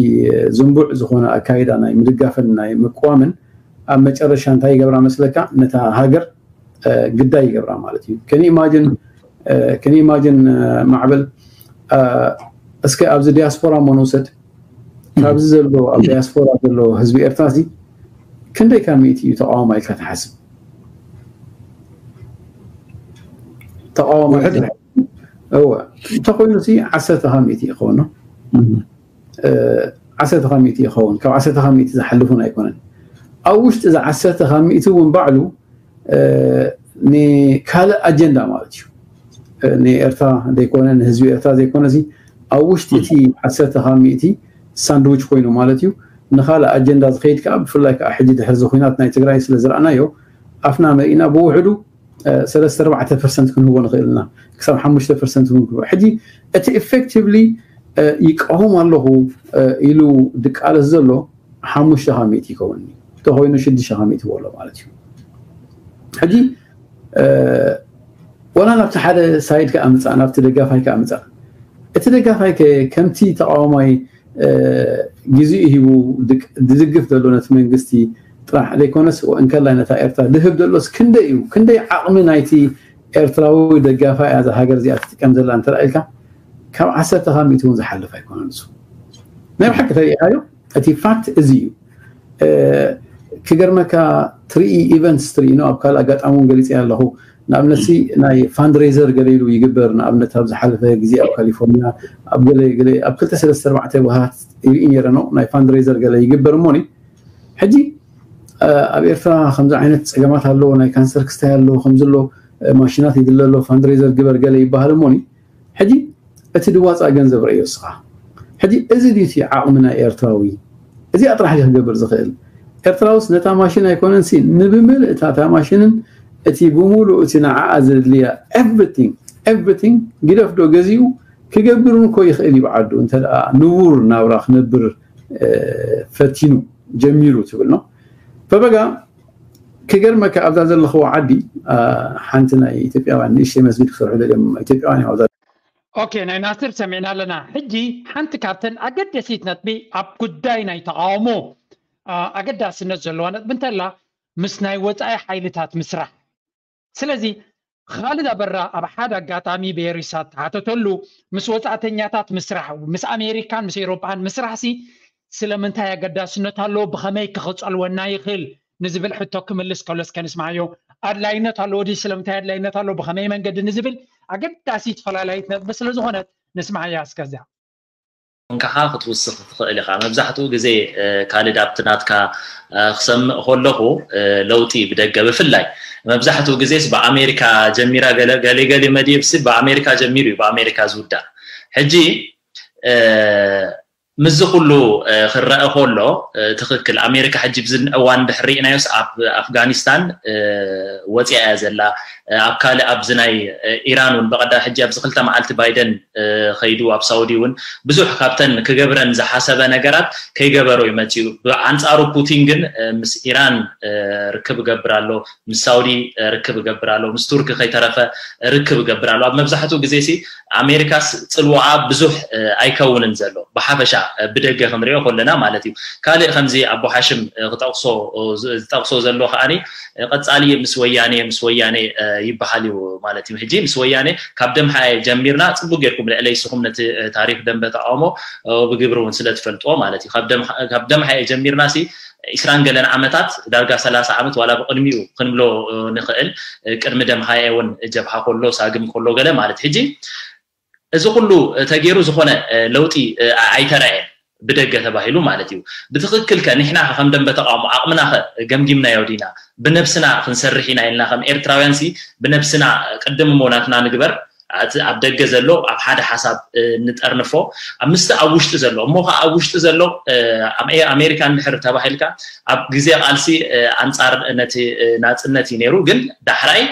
ዝንቡዕ ዝኾነ ኣካይዳ ናይ ምድጋፍን ናይ ምቅዋምን ኣብ መጨረሻ እንታይ ይገብራ መስለካ ነታ ሃገር ግዳይ ይገብራ ማለት እዩ። ከን ኢማጅን ከን ኢማጅን ማዕበል እስከ ኣብዚ ዲያስፖራ እሞ ንውሰድ። ካብዚ ዘሎ ኣብ ዲያስፖራ ዘሎ ህዝቢ ኤርትራ እዚ ክንደይ ካብ ሚእቲ እዩ ተቃዋማይ ኢልካ ትሓስብ? ተቃዋማይ እወ እንተኮይኑ ሲ ዓሰርተ ካብ ሚእቲ ይኸውን ነው። ዓሰርተ ካብ ሚእቲ ይኸውን፣ ካብ ዓሰርተ ካብ ሚእቲ ዝሓልፉን ኣይኮነን። ኣብ ውሽጢ እዚ ዓሰርተ ካብ ሚእቲ እውን ባዕሉ ንካልእ ኣጀንዳ ማለት እዩ። ንኤርትራ ዘይኮነ ንህዝቢ ኤርትራ ዘይኮነ ሲ ኣብ ውሽጢ እቲ ዓሰርተ ካብ ሚእቲ ሳንድዊች ኮይኑ ማለት እዩ። ንካልእ ኣጀንዳ ዝኸይድ ከዓ ብፍላይ ከዓ ሕጂ ድሕሪ እዚ ኩናት ናይ ትግራይ ስለ ዝረኣናዮ ኣፍና መሊእና ብውሕዱ ሰለስተ ኣርባዕተ ፐርሰንት ክንህቦ ንኽእል ኢና፣ ክሳብ ሓሙሽተ ፐርሰንት እውን ክህቦ። ሕጂ እቲ ኢፌክቲቭሊ ይቃወም ኣለኹ ኢሉ ድቃለስ ዘሎ ሓሙሽተ ካብ ሚእቲ ይኸውን፣ እንተኮይኑ ሽዱሽተ ካብ ሚእቲ በሎ ማለት እዩ። ሕጂ ወላ ናብቲ ሓደ ሳይድ ከኣ ምጻእ፣ ናብቲ ደጋፋይ ከኣ ምጻእ። እቲ ደጋፋይ ከምቲ ተቃዋማይ ግዜኡ ሂቡ ዝድግፍ ዘሎ ነቲ መንግስቲ ጥራሕ ዘይኮነስ እንከላይ ነታ ኤርትራ ድህብ ዘሎስ ክንደይ እዩ? ክንደይ ዓቕሚ ናይቲ ኤርትራዊ ደጋፋይ እያ እዛ ሃገር እዚኣ ትጥቀም ዘላ እንተ ኢልካ ካብ ዓሰርተ ካብ ሚእቲ እውን ዝሓልፍ ኣይኮነን። እሱ ናይ ብሓቂ ተሪኢኻዮ እቲ ፋክት እዚ እዩ። ክገርመካ ትርኢ ኢቨንትስ ትርኢ ነው ኣብ ካልእ ኣጋጣሚ እውን ገሊፀ ኣለኹ። ንኣብነት ናይ ፋንድሬዘር ገለ ኢሉ ይግበር። ንኣብነት ኣብ ዝሓለፈ ግዜ ኣብ ካሊፎርኒያ ኣብ ገለ ገለ ኣብ ክልተ ሰለስተ ኣርባዕተ ወሃት ይርኢ ነረ ነው ናይ ፋንድሬዘር ገለ ይግበር እሞኒ ሕጂ ኣብ ኤርትራ ከምዚ ዓይነት ፀገማት ኣለዎ፣ ናይ ካንሰር ክስታይ ኣለዎ፣ ከምዚ ኣሎ ማሽናት ይድለ ኣሎ፣ ፋንድሬዘር ግበር ገለ ይበሃል እሞኒ ሕጂ እቲ ድዋፃ ገንዘብ ረእዮ እስኻ። ሕጂ እዚ ድዩ እቲ ዓቕሚ ናይ ኤርትራዊ? እዚኣ ጥራሕ ድዩ ክገብር ዝኽእል? ኤርትራውስ ነታ ማሽን ኣይኮነን ሲ ንብምልእታ እታ ማሽንን እቲ ብምሉእ እቲ ንዓኣ ዘድልያ ኤቭሪቲንግ ኤቭሪቲንግ ግደፍ ዶ ገዚኡ ክገብር እውን እኮ ይኽእል እዩ ብዓዱ እንተ ደኣ ንቡር ናብራ ክነብር ፈቲኑ ጀሚሩ ትብል ነው። ፈበጋ ክገርመካ ኣብዛ ዘለኽዎ ዓዲ ሓንቲ ናይ ኢትዮጵያውያን ንእሽተይ መስጊድ ክሰርሑ ደልዮም ኢትዮጵያውያን እዮም ኣብዛ ኦኬ ናይ ናስር ሰሚዕና ኣለና። ሕጂ ሓንቲ ካብተን ኣገደሲት ነጥቢ ኣብ ጉዳይ ናይ ተቃውሞ ኣገዳስነት ዘለዋ ነጥቢ እንተላ ምስ ናይ ወፃኢ ሓይልታት ምስራሕ። ስለዚ ኻልድ ኣበራ ኣብ ሓደ ኣጋጣሚ ብኤሪሳ ተሓተተሉ ምስ ወፃእተኛታት ምስራሕ ምስ ኣሜሪካን ምስ ኤሮፓን ምስራሕ ሲ ስለምንታይ ኣገዳስነት ኣለዎ ብኸመይ ክኽፀልወና ይኽእል ንዝብል ሕቶ ክምልስ ከሎ እስከ ንስማዓዮ። ኣድላይነት ኣለዎ ድዩ? ስለምንታይ ኣድላይነት ኣለዎ? ብኸመይ መንገዲ ንዝብል ኣገዳሲት ፈላላይት ነጥቢ ስለ ዝኾነት ንስማዓያ እስከ እዚኣ። እንካኻ ክትውስኽ ትኽእል ኢኻ። መብዛሕትኡ ግዜ ካልድ ኣብቲ ናትካ ክሰምእ ከለኹ ለውጢ ብደገ ብፍላይ መብዛሕትኡ ግዜስ ብኣሜሪካ ጀሚራ ገለገሊ መድብሲ ብኣሜሪካ ጀሚሩ እዩ ብኣሜሪካ ዝውዳእ። ሕጂ ምስዚ ኩሉ ክረአ ከሎ ትኽክል ኣሜሪካ ሕጂ ብዚ እዋን ድሕሪ ርኢናዮስ ኣብ ኣፍጋኒስታን ወፂኣ እያ ዘላ። ኣብ ካልእ ኣብዚ ናይ ኢራን እውን በቐዳ ሕጂ ኣብዚ ክልተ መዓልቲ ባይደን ከይዱ ኣብ ሳውዲ እውን ብዙሕ ካብተን ክገብረን ዝሓሰበ ነገራት ከይገበሮ እዩ መፂኡ። ብኣንፃሩ ፑቲን ግን ምስ ኢራን ርክብ እገብር ኣሎ፣ ምስ ሳውዲ ርክብ እገብር ኣሎ፣ ምስ ቱርኪ ከይተረፈ ርክብ እገብር ኣሎ። ኣብ መብዛሕትኡ ግዜ ሲ ኣሜሪካስ ፅልዋኣ ብዙሕ ኣይከውንን ዘሎ ብሓፈሻ ብደገ ክንሪኦ ከለና ማለት እዩ። ካልእ ከምዚ ኣቦ ሓሽም ክጠቕሶ ዝጠቕሶ ዘሎ ከዓኒ ቀፃሊ ምስ ወያኔ ምስ ወያኔ ይበሃል እዩ ማለት እዩ። ሕጂ ምስ ወያኔ ካብ ደምሓ ጀሚርና ፅቡቅ ጌርኩም ልዕለይ ንስኹም ነቲ ታሪክ ደንበ ተቃውሞ ብግብሪ እውን ስለ ትፈልጥዎ ማለት እዩ። ካብ ደምሓ ጀሚርና ሲ ዒስራን ገለን ዓመታት ዳርጋ ሰላሳ ዓመት ዋላ ብቅድሚኡ ክንብሎ ንኽእል ቅድሚ ደምሓኤ እውን ጀብሃ ከሎ ሳግም ከሎ ገለ ማለት ሕጂ እዚ ኩሉ ተገይሩ ዝኾነ ለውጢ ኣይተረኣየን ብደገ ተባሂሉ ማለት እዩ። ብትኽክል ከ ንሕና ከ ከም ደንበ ተቃውሞ ዓቕምና ከ ገምጊምናዮ ዲና? ብነብስና ክንሰርሕ ኢና ኢልና ከም ኤርትራውያን ሲ ብነብስና ቅድም እሞ ናትና ንግበር። እቲ ኣብ ደገ ዘሎ ኣብ ሓደ ሓሳብ ንጠርንፎ ኣብ ምስቲ ኣብ ውሽጢ ዘሎ እሞ ከ ኣብ ውሽጢ ዘሎ ኣሜሪካ እንድሕር ተባሂልካ ኣብ ግዜ ቃልሲ ኣንፃር ነቲ ናፅነት እዩ ነይሩ። ግን ዳሕራይ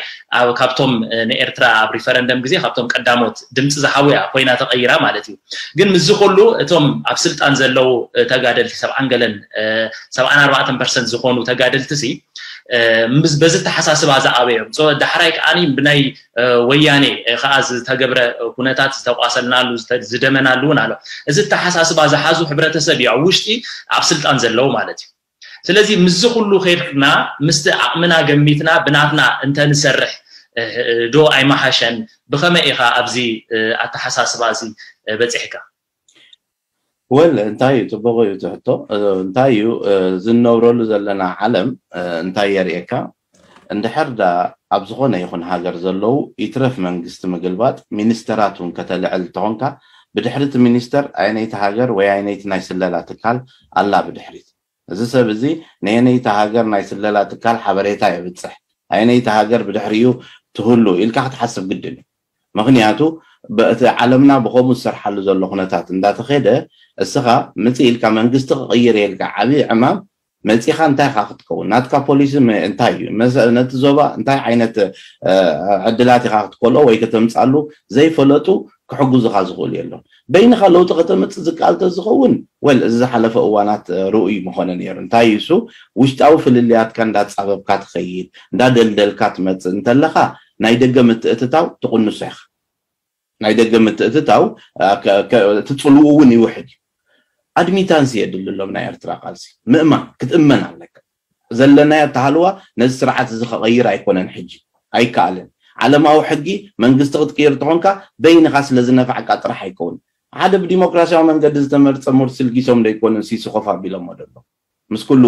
ካብቶም ንኤርትራ ኣብ ሪፈረንደም ግዜ ካብቶም ቀዳሞት ድምፂ ዝሃቡ እያ ኮይና ተቀይራ ማለት እዩ። ግን ምስዚ ኩሉ እቶም ኣብ ስልጣን ዘለዉ ተጋደልቲ ሰብዓን ገለን ሰብዓን ኣርባዕተን ፐርሰንት ዝኾኑ ተጋደልቲ ሲ በዚ ተሓሳስባ ዝኣበዮም ዳሕራይ ከዓኒ ብናይ ወያኔ ከዓ ዝተገብረ ኩነታት ዝተቋሰልናሉ ዝደመናሉ እውን ኣሎ። እዚ ተሓሳስባ ዝሓዙ ሕብረተሰብ እዩ ኣብ ውሽጢ ኣብ ስልጣን ዘለዉ ማለት እዩ። ስለዚ ምስዚ ኩሉ ከይድና ምስቲ ዓቕምና ገሚትና ብናትና እንተንሰርሕ ዶ ኣይመሓሸን? ብኸመይ ኢኻ ኣብዚ ኣተሓሳስባ እዚ በፂሕካ? ወል እንታይ እዩ? ፅቡቕ እዩ ትሕቶ። እንታይ እዩ ዝነብረሉ ዘለና ዓለም እንታይ የርእየካ? እንድሕር ዳ ኣብ ዝኾነ ይኹን ሃገር ዘለዉ ይትረፍ መንግስቲ ምግልባጥ ሚኒስተራት እውን ከተልዕል እንተኾንካ ብድሕሪ እቲ ሚኒስተር ኣየነይቲ ሃገር ወይ ኣየነይቲ ናይ ስለላ ትካል ኣላ ብድሕሪት? እዚ ሰብ እዚ ነየነይቲ ሃገር ናይ ስለላ ትካል ሓበሬታ የብፅሕ፣ ኣየነይቲ ሃገር ብድሕሪኡ ትህሉ ኢልካ ክትሓስብ ግድን እዩ። ምክንያቱ እቲ ዓለምና ብከምኡ ዝሰርሓሉ ዘሎ ኩነታት እንዳተኸደ እስኻ ምፅእ ኢልካ መንግስቲ ክቕይር የልካ ዓብዪ ዕማም መፂኻ እንታይ ኢኻ ክትከውን? ናትካ ፖሊሲ እንታይ እዩ? ነቲ ዞባ እንታይ ዓይነት ዕድላት ኢኻ ክትከልኦ ወይ ከተምፃሉ ዘይፈለጡ ክሕግዙኻ ዝኽእሉ የለን። በይንኻ ለውጢ ከተምፅእ ዝከኣል ተዝኸውን ወል እዚ ዝሓለፈ እዋናት ርኡይ ምኾነ ነይሩ። እንታይ እዩ እሱ? ውሽጣዊ ፍልልያትካ እንዳፃበብካ ትኸይድ እንዳደልደልካ ትመፅእ እንተለኻ ናይ ደገ ምትእትታው ትቕንሶ ኢኻ። ናይ ደገ ምትእትታው እቲ ፅልኡ እውን ይውሕድ እዩ። ኣድሚታንስ የድልሎም ናይ ኤርትራ ቃልሲ ምእማን ክትእመን ኣለካ። ዘለናዮ ኣተሃልዋ ነዚ ስርዓት እዚ ከቐይር ኣይኮነን፣ ሕጂ ኣይከኣልን። ዓለማዊ ሕጊ መንግስቲ ክትቅይር እንተኾንካ በይንኻ ስለ ዝነፋዕካ ጥራሕ ኣይከውን። ሓደ ብዲሞክራሲያዊ መንገዲ ዝተመርፀ ሙርሲ ልጊሶም ዶ ኣይኮኑን ሲሲ ኮፍ ኣቢሎሞ ደሎ ምስ ኩሉ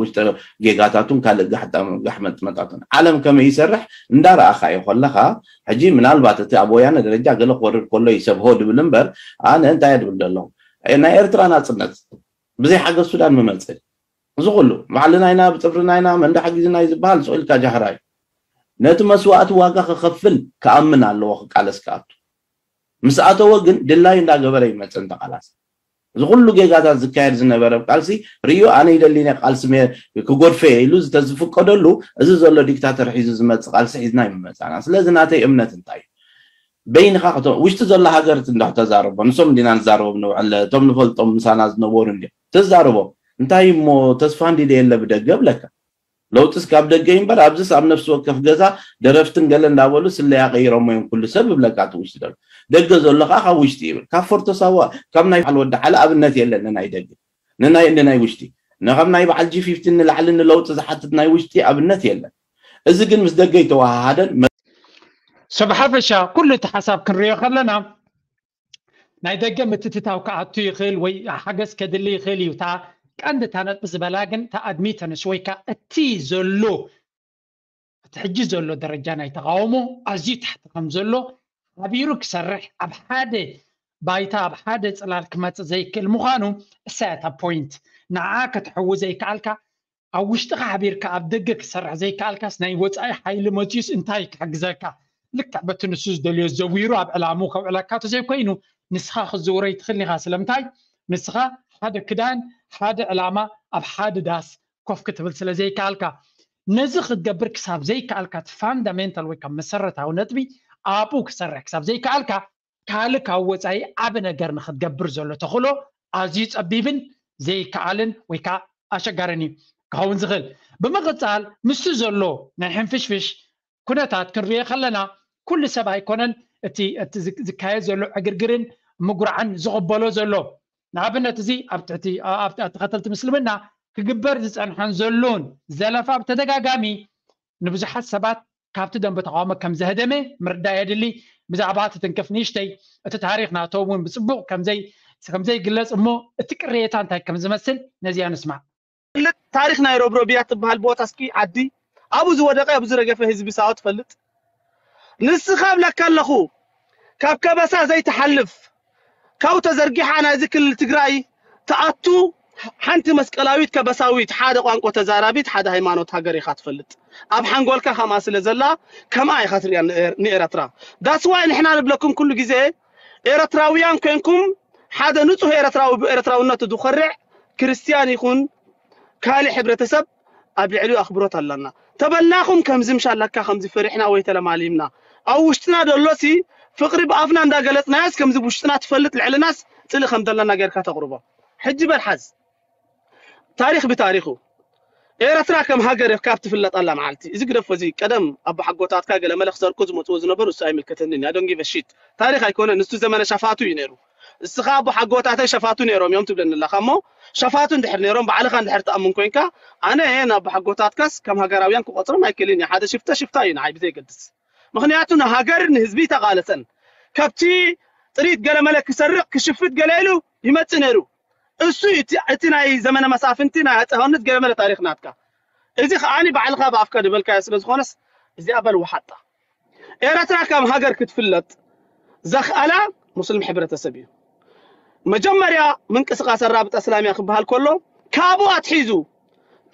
ውሽጢ ጌጋታቱን ካልእ ጋሕመጥመጣቱን ዓለም ከመይ ይሰርሕ እንዳረኣኻ እዩ ከለኻ ሕጂ ምናልባት እቲ ኣብ ወያነ ደረጃ ገለ ክወርድ ከሎ እዩ ሰብ ሆ ድብል እምበር ኣነ እንታይ ድብል ደለኹ ናይ ኤርትራ ናፅነት ብዘይ ሓገዝ ሱዳን ምመፅእ እዚ ኩሉ ባዕልና ኢና ብፅፍርና ኢና መንዳ ሓጊዝና እዩ ዝበሃል ስቕ ኢልካ ጃህራ እዩ። ነቲ መስዋእቲ ዋጋ ክኸፍል ክኣምን ኣለዎ ክቃለስ ክኣቱ። ምስ ኣተወ ግን ድላዩ እንዳገበረ ይመፅእ እንተቃላሲ። እዚ ኩሉ ጌጋታት ዝካየድ ዝነበረ ቃልሲ ርእዮ ኣነ ይደሊነ ቃልሲ ክጎድፈ ኢሉ ዝተዝፍቀደሉ እዚ ዘሎ ዲክታተር ሒዙ ዝመፅእ ቃልሲ ሒዝና ይመፃና። ስለዚ ናተይ እምነት እንታይ እዩ? በይንኻ ውሽጢ ዘሎ ሃገር እንዳ ተዛረቦ ንሶም እንዲና ንዛረቦም ንውዕል እቶም ንፈልጦም ምሳና ዝነበሩ እንዲ ተዛረቦ እንታይ እሞ ተስፋ እንዲ የለ ብደገ ብለካ ለውጥስ ካብ ደገ እምበር ኣብዚስ ኣብ ነፍሲ ወከፍ ገዛ ደረፍትን ገለ እንዳበሉ ስለያ ቀይሮሞ እዮም ኩሉ ሰብ ይብለካ እቲ ውሽጢ ዘሎ ደገ ዘሎ ከዓ ካብ ውሽጢ ይብል ካብ ፎርቶሳዋ ካብ ናይ በዓል ወዲ ዓለ ኣብነት የለን ንናይ ደገ ንናይ ንናይ ውሽጢ ንካብ ናይ በዓል ጂ ፊፍቲን ንላዕሊ ንለውጢ ዝሓትት ናይ ውሽጢ ኣብነት የለን እዚ ግን ምስ ደገ ይተወሃሃደን ሰብ ሓፈሻ ኩሉ እቲ ሓሳብ ክንሪኦ ከለና ናይ ደገ ምትትታው ክኣቱ ይኽእል ወይ ሓገዝ ከድሊ ይኽእል እዩ እታ ቀንዲ እታ ነጥቢ ዝበላ ግን እታ ኣድሚተንስ ወይ ከዓ እቲ ዘሎ እቲ ሕጂ ዘሎ ደረጃ ናይ ተቃውሞ ኣዝዩ ታሕቲ ከም ዘሎ ሓቢሩ ክሰርሕ ኣብ ሓደ ባይታ ኣብ ሓደ ፅላል ክመፅእ ዘይክእል ምዃኑ እሳ እያ እታ ፖይንት ንዓ ከተሕዊ ዘይከኣልካ ኣብ ውሽጥኻ ሓቢርካ ኣብ ደገ ክሰርሕ ዘይከኣልካስ ናይ ወፃኢ ሓይሊ መፅዩስ እንታይ ክሕግዘካ ልክዕ በቲ ንሱ ዝደልዮ ዘዊሩ ኣብ ዕላሙ ከውዕለካ ተዘይኮይኑ ንስኻ ክዝውሮ ይትኽእል ኢኻ ስለምንታይ ንስኻ ሓደ ክዳን ሓደ ዕላማ ኣብ ሓደ ዳስ ኮፍ ክትብል ስለ ዘይከኣልካ ነዚ ክትገብር ክሳብ ዘይከኣልካ እቲ ፋንዳሜንታል ወይ ካብ መሰረታዊ ነጥቢ ኣብኡ ክሰርሕ ክሳብ ዘይከኣልካ ካልእ ካብ ወፃኢ ዓቢ ነገር ንክትገብር ዘሎ ተኽእሎ ኣዝዩ ጸቢብን ዘይከኣልን ወይ ከዓ ኣሸጋርን እዩ ክኸውን ዝኽእል። ብምቕጻል ምስቲ ዘሎ ናይ ሕንፍሽፍሽ ኩነታት ክንሪኦ ከለና ኩሉ ሰብ ኣይኮነን እቲ እቲ ዝካየድ ዘሎ ዕግርግርን ምጉራዕን ዝቕበሎ ዘሎ። ንኣብነት እዚ ኣብ ትሕቲ ኣብ ተኸተልቲ ምስልምና ክግበር ዝጸንሐን ዘሎን ዘለፋ ብተደጋጋሚ ንብዙሓት ሰባት ካብቲ ደንበ ተቃውሞ ከም ዘህደመ ምርዳእ የድሊ። ብዛዕባ እቲ ትንክፍ ንእሽተይ እቲ ታሪኽ ናቶም እውን ብፅቡቕ ከምዘይ ከምዘይግለፅ እሞ እቲ ቅሬታ እንታይ ከም ዝመስል ነዚኣ ንስማዕ። ትፈልጥ ታሪኽ ናይ ሮብሮብያ ትበሃል ቦታ እስኪ ዓዲ ኣብኡ ዝወደቀ ኣብኡ ዝረገፈ ህዝቢ ሳዋ ትፈልጥ ንስኻ እብለካ ኣለኹ ካብ ከበሳ ዘይትሓልፍ ካብኡ ተዘርጊሓ ናይዚ ክልል ትግራይ ትኣቱ ሓንቲ መስቀላዊት ከበሳዊት ሓደ ቋንቋ ተዛራቢት ሓደ ሃይማኖት ሃገር ኢኻ ትፈልጥ ኣብ ሓንጎልካ ከምኣ ስለ ዘላ ከምኣ ኢኻ ትሪያ ንኤረትራ that's why ንሕና ንብለኩም ኩሉ ግዜ ኤረትራውያን ኮንኩም ሓደ ንጹህ ኤረትራዊ ብኤረትራውነቱ ዝኮርዕ ክርስትያን ይኹን ካልእ ሕብረተሰብ ኣብ ልዕሊኡ ኣኽብሮት ኣለና ተበልናኹም ከምዚ ምሻ ኣለካ ከምዚ ፈሪሕና ወይ ተለማሊምና ኣብ ውሽጥና ደሎሲ ፍቕሪ ብኣፍና እንዳገለጽናዮስ ከምዚ ውሽጥና ትፈልጥ ልዕልናስ ጽልኢ ከም ዘለና ጌርካ ተቕርቦ ሕጂ በል ሓዝ ታሪኽ ብታሪኹ ኤረትራ ከም ሃገር ካብ ትፍለጠላ መዓልቲ እዚ ግደፎ እዚ ቀደም ኣቦ ሓጎታትካ ገለ መለ ክሰርቁ ዝመጽዎ ዝነበሩ እሱ ኣይምልከተንን I don't give a shit ታሪኽ ኣይኮነን ንሱ ዘመነ ሻፋቱ እዩ ነይሩ እስኻ ኣቦሓጎታተይ ሸፋቱ ነይሮም እዮም ትብለኒ ኣለኻ እሞ፣ ሸፋቱ እንድሕር ነይሮም ባዕልኻ እንድሕር ትኣምን ኮንካ፣ ኣነ የን ኣቦሓጎታትካስ ከም ሃገራውያን ክቆጽሮም ኣይክእልን እየ። ሓደ ሽፍታ ሽፍታ እዩ ንዓይ ብዘይገድስ። ምኽንያቱ ንሃገር ንህዝቢ ተቓለሰን። ከብቲ ጥሪት ገለመለ ክሰርቕ ክሽፍት ገለ ኢሉ ይመጽእ ነይሩ። እሱ እቲ ናይ ዘመነ መሳፍንቲ ናይ ኣፀ ዮሃንስ ገለመለ ታሪኽ ናትካ። እዚ ከዓኒ ባዕልኻ ብኣፍካ ዝበልካዮ ስለ ዝኾነስ እዚኣ በል ወሓጣ። ኤረትራ ከም ሃገር ክትፍለጥ ዘኽኣላ ሙስሊም ሕብረተሰብ እዩ። መጀመርያ ምንቅስቃስ ኣራብጣ እስላሚያ ክበሃል ከሎ ካብኡ ኣትሒዙ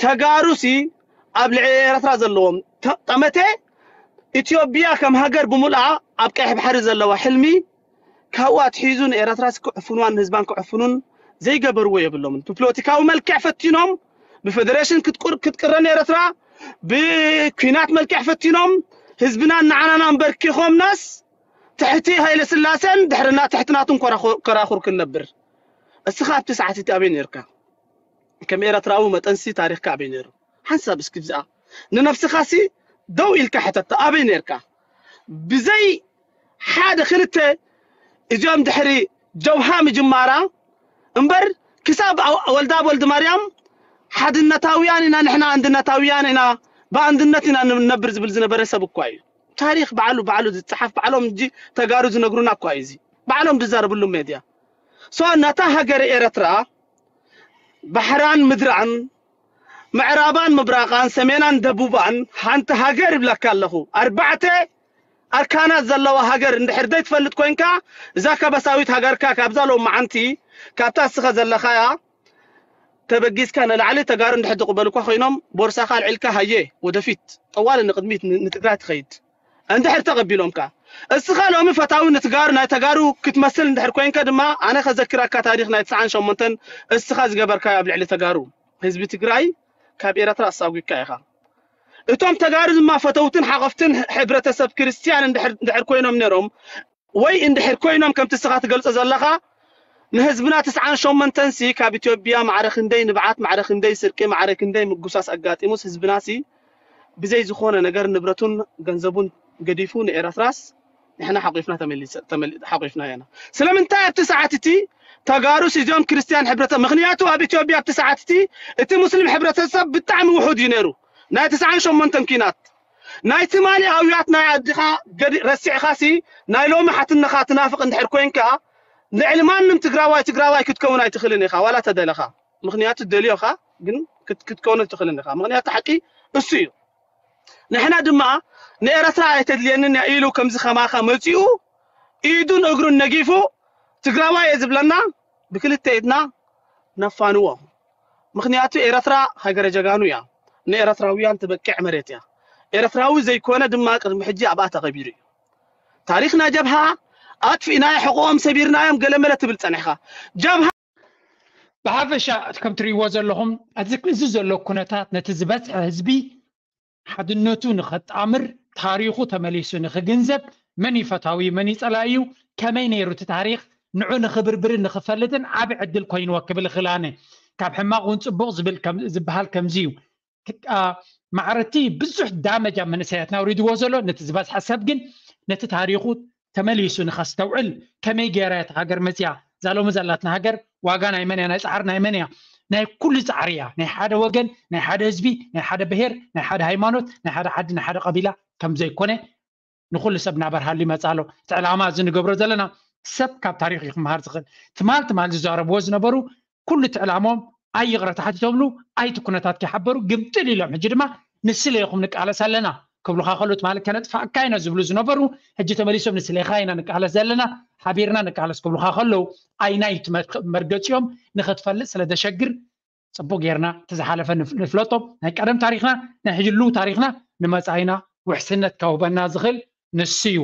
ተጋሩሲ ኣብ ልዕሊ ኤረትራ ዘለዎም ጠመተ ኢትዮጵያ ከም ሃገር ብምልኣ ኣብ ቀይሕ ባሕሪ ዘለዋ ሕልሚ ካብኡ ኣትሒዙ ንኤረትራስ ክዕፍንዋን ንህዝባን ክዕፍኑን ዘይገበርዎ የብሎምን። ብፖለቲካዊ መልክዕ ፈቲኖም፣ ብፌደሬሽን ክትቁር ክትቅረን ኤረትራ ብኲናት መልክዕ ፈቲኖም ህዝብናን ንዓናን ኣንበርኪኾምናስ ትሕቲ ሃይለ ስላሴን ድሕርና ትሕትናቱን ኮራኹር ክንነብር። እስኻ ኣብቲ ሰዓት እቲ ኣበይ ነርካ? ከም ኤረትራዊ መጠንሲ ታሪኽካ ኣበይ ነሩ? ሓንሳብ እስኪ ብዛኣ ንነብስኻሲ ደው ኢልካ ሕተታ፣ ኣበይ ነርካ? ብዘይ ሓደ ክልተ እዚኦም ድሕሪ ጀብሃ ምጅማራ እምበር ክሳብ ወልዳ ወልድ ማርያም ሓድነታውያን ኢና ንሕና፣ ኣንድነታውያን ኢና፣ ብኣንድነት ኢና ንነብር ዝብል ዝነበረ ሰብ እኳ እዩ። ታሪኽ ባዕሉ ባዕሉ ዝፀሓፍ ባዕሎም እንጂ ተጋሩ ዝነግሩና እኳ እዩ። እዚ ባዕሎም ዝዛረብሉ ሜድያ። ሶ ነታ ሃገር ኤረትራ ባሕራን ምድራን ምዕራባን ምብራቓን ሰሜናን ደቡባን ሓንቲ ሃገር ይብለካ ኣለኹ። ኣርባዕተ ኣርካናት ዘለዋ ሃገር እንድሕር ዘይትፈልጥ ኮይንካ እዛ ከበሳዊት ሃገርካ ካብዛ ሎማዓንቲ ካብታ እስኻ ዘለኻያ ተበጊስካ ንላዕሊ ተጋሩ እንድሕር ዝቕበሉካ ኮይኖም ቦርሳኻ ኣልዒልካ ሃየ ወደፊት ጠዋሊ ንቕድሚት ንትግራይ ትኸይድ። እንድሕር ተቐቢሎምካ እስኻ ሎሚ ፈታዊ ንትጋሩ ናይ ተጋሩ ክትመስል እንድሕር ኮይንካ ድማ ኣነ ከዘክረካ ታሪኽ ናይ ትስዓን ሸሞንተን እስኻ ዝገበርካዮ ኣብ ልዕሊ ተጋሩ ህዝቢ ትግራይ ካብ ኤረትራ ኣሳጒካ ኢኻ። እቶም ተጋሩ ድማ ፈተውትን ሓቐፍትን ሕብረተሰብ ክርስትያን እንድሕር ኮይኖም ነይሮም ወይ እንድሕር ኮይኖም ከምቲ እስኻ ትገልጾ ዘለኻ ንህዝብና ትስዓን ሸሞንተንሲ ካብ ኢትዮጵያ ማዕረ ክንደይ ንብዓት ማዕረ ክንደይ ስርቂ ማዕረ ክንደይ ምጉሳስ ኣጋጢሙስ ህዝብናሲ ብዘይ ዝኾነ ነገር ንብረቱን ገንዘቡን ገዲፉ ንኤረትራስ ንሕና ሓቂፍና ተመሊሰ ተመሊ ሓቂፍና ኢና። ስለምንታይ ኣብቲ ሰዓት እቲ ተጋሩስ እዚኦም ክርስትያን ሕብረተ ምኽንያቱ ኣብ ኢትዮጵያ ኣብቲ ሰዓት እቲ እቲ ሙስሊም ሕብረተሰብ ብጣዕሚ ውሑድ እዩ ነይሩ። ናይ ትስዓን ሸሞንተን ኪናት ናይ ትማሊ ኣውያት ናይ ኣድኻ ረሲዕኻሲ ናይ ሎሚ ሓትነኻ ትናፍቕ እንድሕር ኮይንካ ልዕሊ ማንም ትግራዋይ ትግራዋይ ክትከውን ኣይትኽእልን ኢኻ ዋላ ተደለኻ። ምኽንያቱ ደልዮኻ ግን ክትከውነ ትኽእልን ኢኻ። ምኽንያቱ ሓቂ እሱ እዩ። ንሕና ድማ ንኤረትራ ኣይተድልየንን እያ ኢሉ ከምዚ ከማኻ መጺኡ ኢዱን እግሩን ነጊፉ ትግራዋይ እየ ዝብለና ብክልተ ኢድና ነፋንዎ። ምኽንያቱ ኤረትራ ሃገረ ጀጋኑ እያ። ንኤረትራውያን ትበቅዕ መሬት እያ። ኤረትራዊ ዘይኮነ ድማ ቅድሚ ሕጂ ኣብኣ ተቐቢሩ እዩ። ታሪኽና ጀብሃ ኣጥፊእናዮ ሕቆኦም ሰቢርናዮም ገለመለ ትብል ጸኒሕኻ። ጀብሃ ብሓፈሻ ከም ትርእይዎ ዘለኹም እዚ ዘሎ ኩነታት ነቲ ዝበዝሐ ህዝቢ ሓድነቱ ንኸጣምር ታሪኹ ተመሊሱ ንኽግንዘብ መን እዩ ፈታዊ መን እዩ ጸላኢ እዩ ከመይ ነይሩ እቲ ታሪኽ ንዑ ንኽብርብርን ንኽፈልጥን ዓቢ ዕድል ኮይንዎ ክብል እኽእል ኣነ። ካብ ሕማቕ እውን ጽቡቕ ዝብል ዝበሃል ከምዚ እዩ። ማዕረቲ ብዙሕ ዳመጅ ኣብ መንእሰያትና ኣውሪድዎ ዘሎ ነቲ ዝበዝሐ ሰብ ግን ነቲ ታሪኹ ተመሊሱ ንኸስተውዕል ከመይ ገይራ እያ ሃገር መፅያ እዛ ሎሚ ዘላትና ሃገር ዋጋ ናይ መን እያ ናይ ፃዕሪ ናይ መን እያ ናይ ኩሉ ፃዕሪ እያ ናይ ሓደ ወገን ናይ ሓደ ህዝቢ ናይ ሓደ ብሄር ናይ ሓደ ሃይማኖት ናይ ሓደ ዓዲ ናይ ሓደ ቀቢላ ከምዘይኮነ ንኩሉ ሰብ እናበርሃሉ ይመፅእ ኣሎ እቲ ዕላማ እዚ ንገብሮ ዘለና ሰብ ካብ ታሪክ እዩ ክመሃር ዝኽእል ትማል ትማል ዝዛረብዎ ዝነበሩ ኩሉ እቲ ዕላሞም ኣይ ይቕረ ተሓቲቶምሉ ኣይ እቲ ኩነታት ከይሓበሩ ግምጥል ኢሎም ሕጂ ድማ ንስለ ኢኹም ንቃለስ ኣለና ክብሉኻ ከሎ ትማል ከነጥፋእካ ኢና ዝብሉ ዝነበሩ ሕጂ ተመሊሶም ንስሌኻ ኢና ንቃለስ ዘለና ሓቢርና ንቃለስ ክብሉኻ ከለዉ ኣይናይ መርገፂኦም ንኽትፈልጥ ስለ ዘሸግር ፅቡቅ ጌርና እቲ ዝሓለፈ ንፍለጦ ናይ ቀደም ታሪክና ናይ ሕጂ ህልው ታሪክና ንመፃኢና ውሕስነት ከውበና ዝኽእል ንሱ እዩ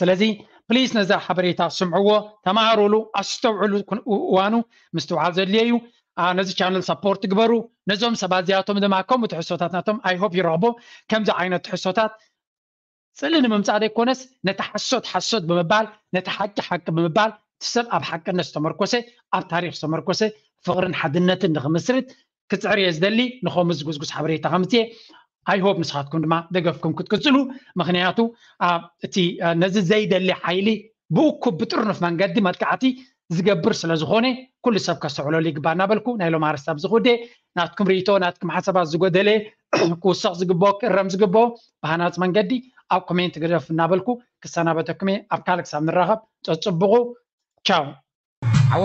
ስለዚ ፕሊስ ነዛ ሓበሬታ ስምዕዎ ተማሃሩሉ ኣስተውዕሉ እዋኑ ምስትውዓል ዘድልየ እዩ ነዚ ቻነል ሰፖርት ግበሩ ነዞም ሰባት እዚኣቶም ድማ ከምኡ ትሕሶታት ናቶም ኣይሆፕ ይረኽቦ ከምዚ ዓይነት ትሕሶታት ስእሊ ንምምፃእ ዘይኮነስ ነቲ ሓሶት ሓሶት ብምባል ነቲ ሓቂ ሓቂ ብምባል እቲ ሰብ ኣብ ሓቅነት ዝተመርኮሰ ኣብ ታሪክ ዝተመርኮሰ ፍቅርን ሓድነትን ንክምስርት ክፅዕር እየ ዝደሊ ንከምኡ ዝጉስጉስ ሓበሬታ ከምፅየ ኣይሆፕ ንስኻትኩም ድማ ደገፍኩም ክትቅፅሉ ምክንያቱ እቲ ነዚ ዘይደሊ ሓይሊ ብእኩብ ብጥርኑፍ መንገዲ መጥቃዕቲ ዝገብር ስለ ዝኾነ ኩሉ ሰብ ከስተውዕለሉ ይግባእ እናበልኩ ናይ ሎም ኣርስታ ብዝኹዴ ናትኩም ርእቶ ናትኩም ሓሳባት ዝጎደለ ክውሰኽ ዝግብኦ ክእረም ዝግብኦ ብሃናፅ መንገዲ ኣብ ኮሜንት ግደፍ እናበልኩ ክሰናበተኩም እየ። ኣብ ካልእ ክሳብ ንራኸብ ፀፅብቑ። ቻው።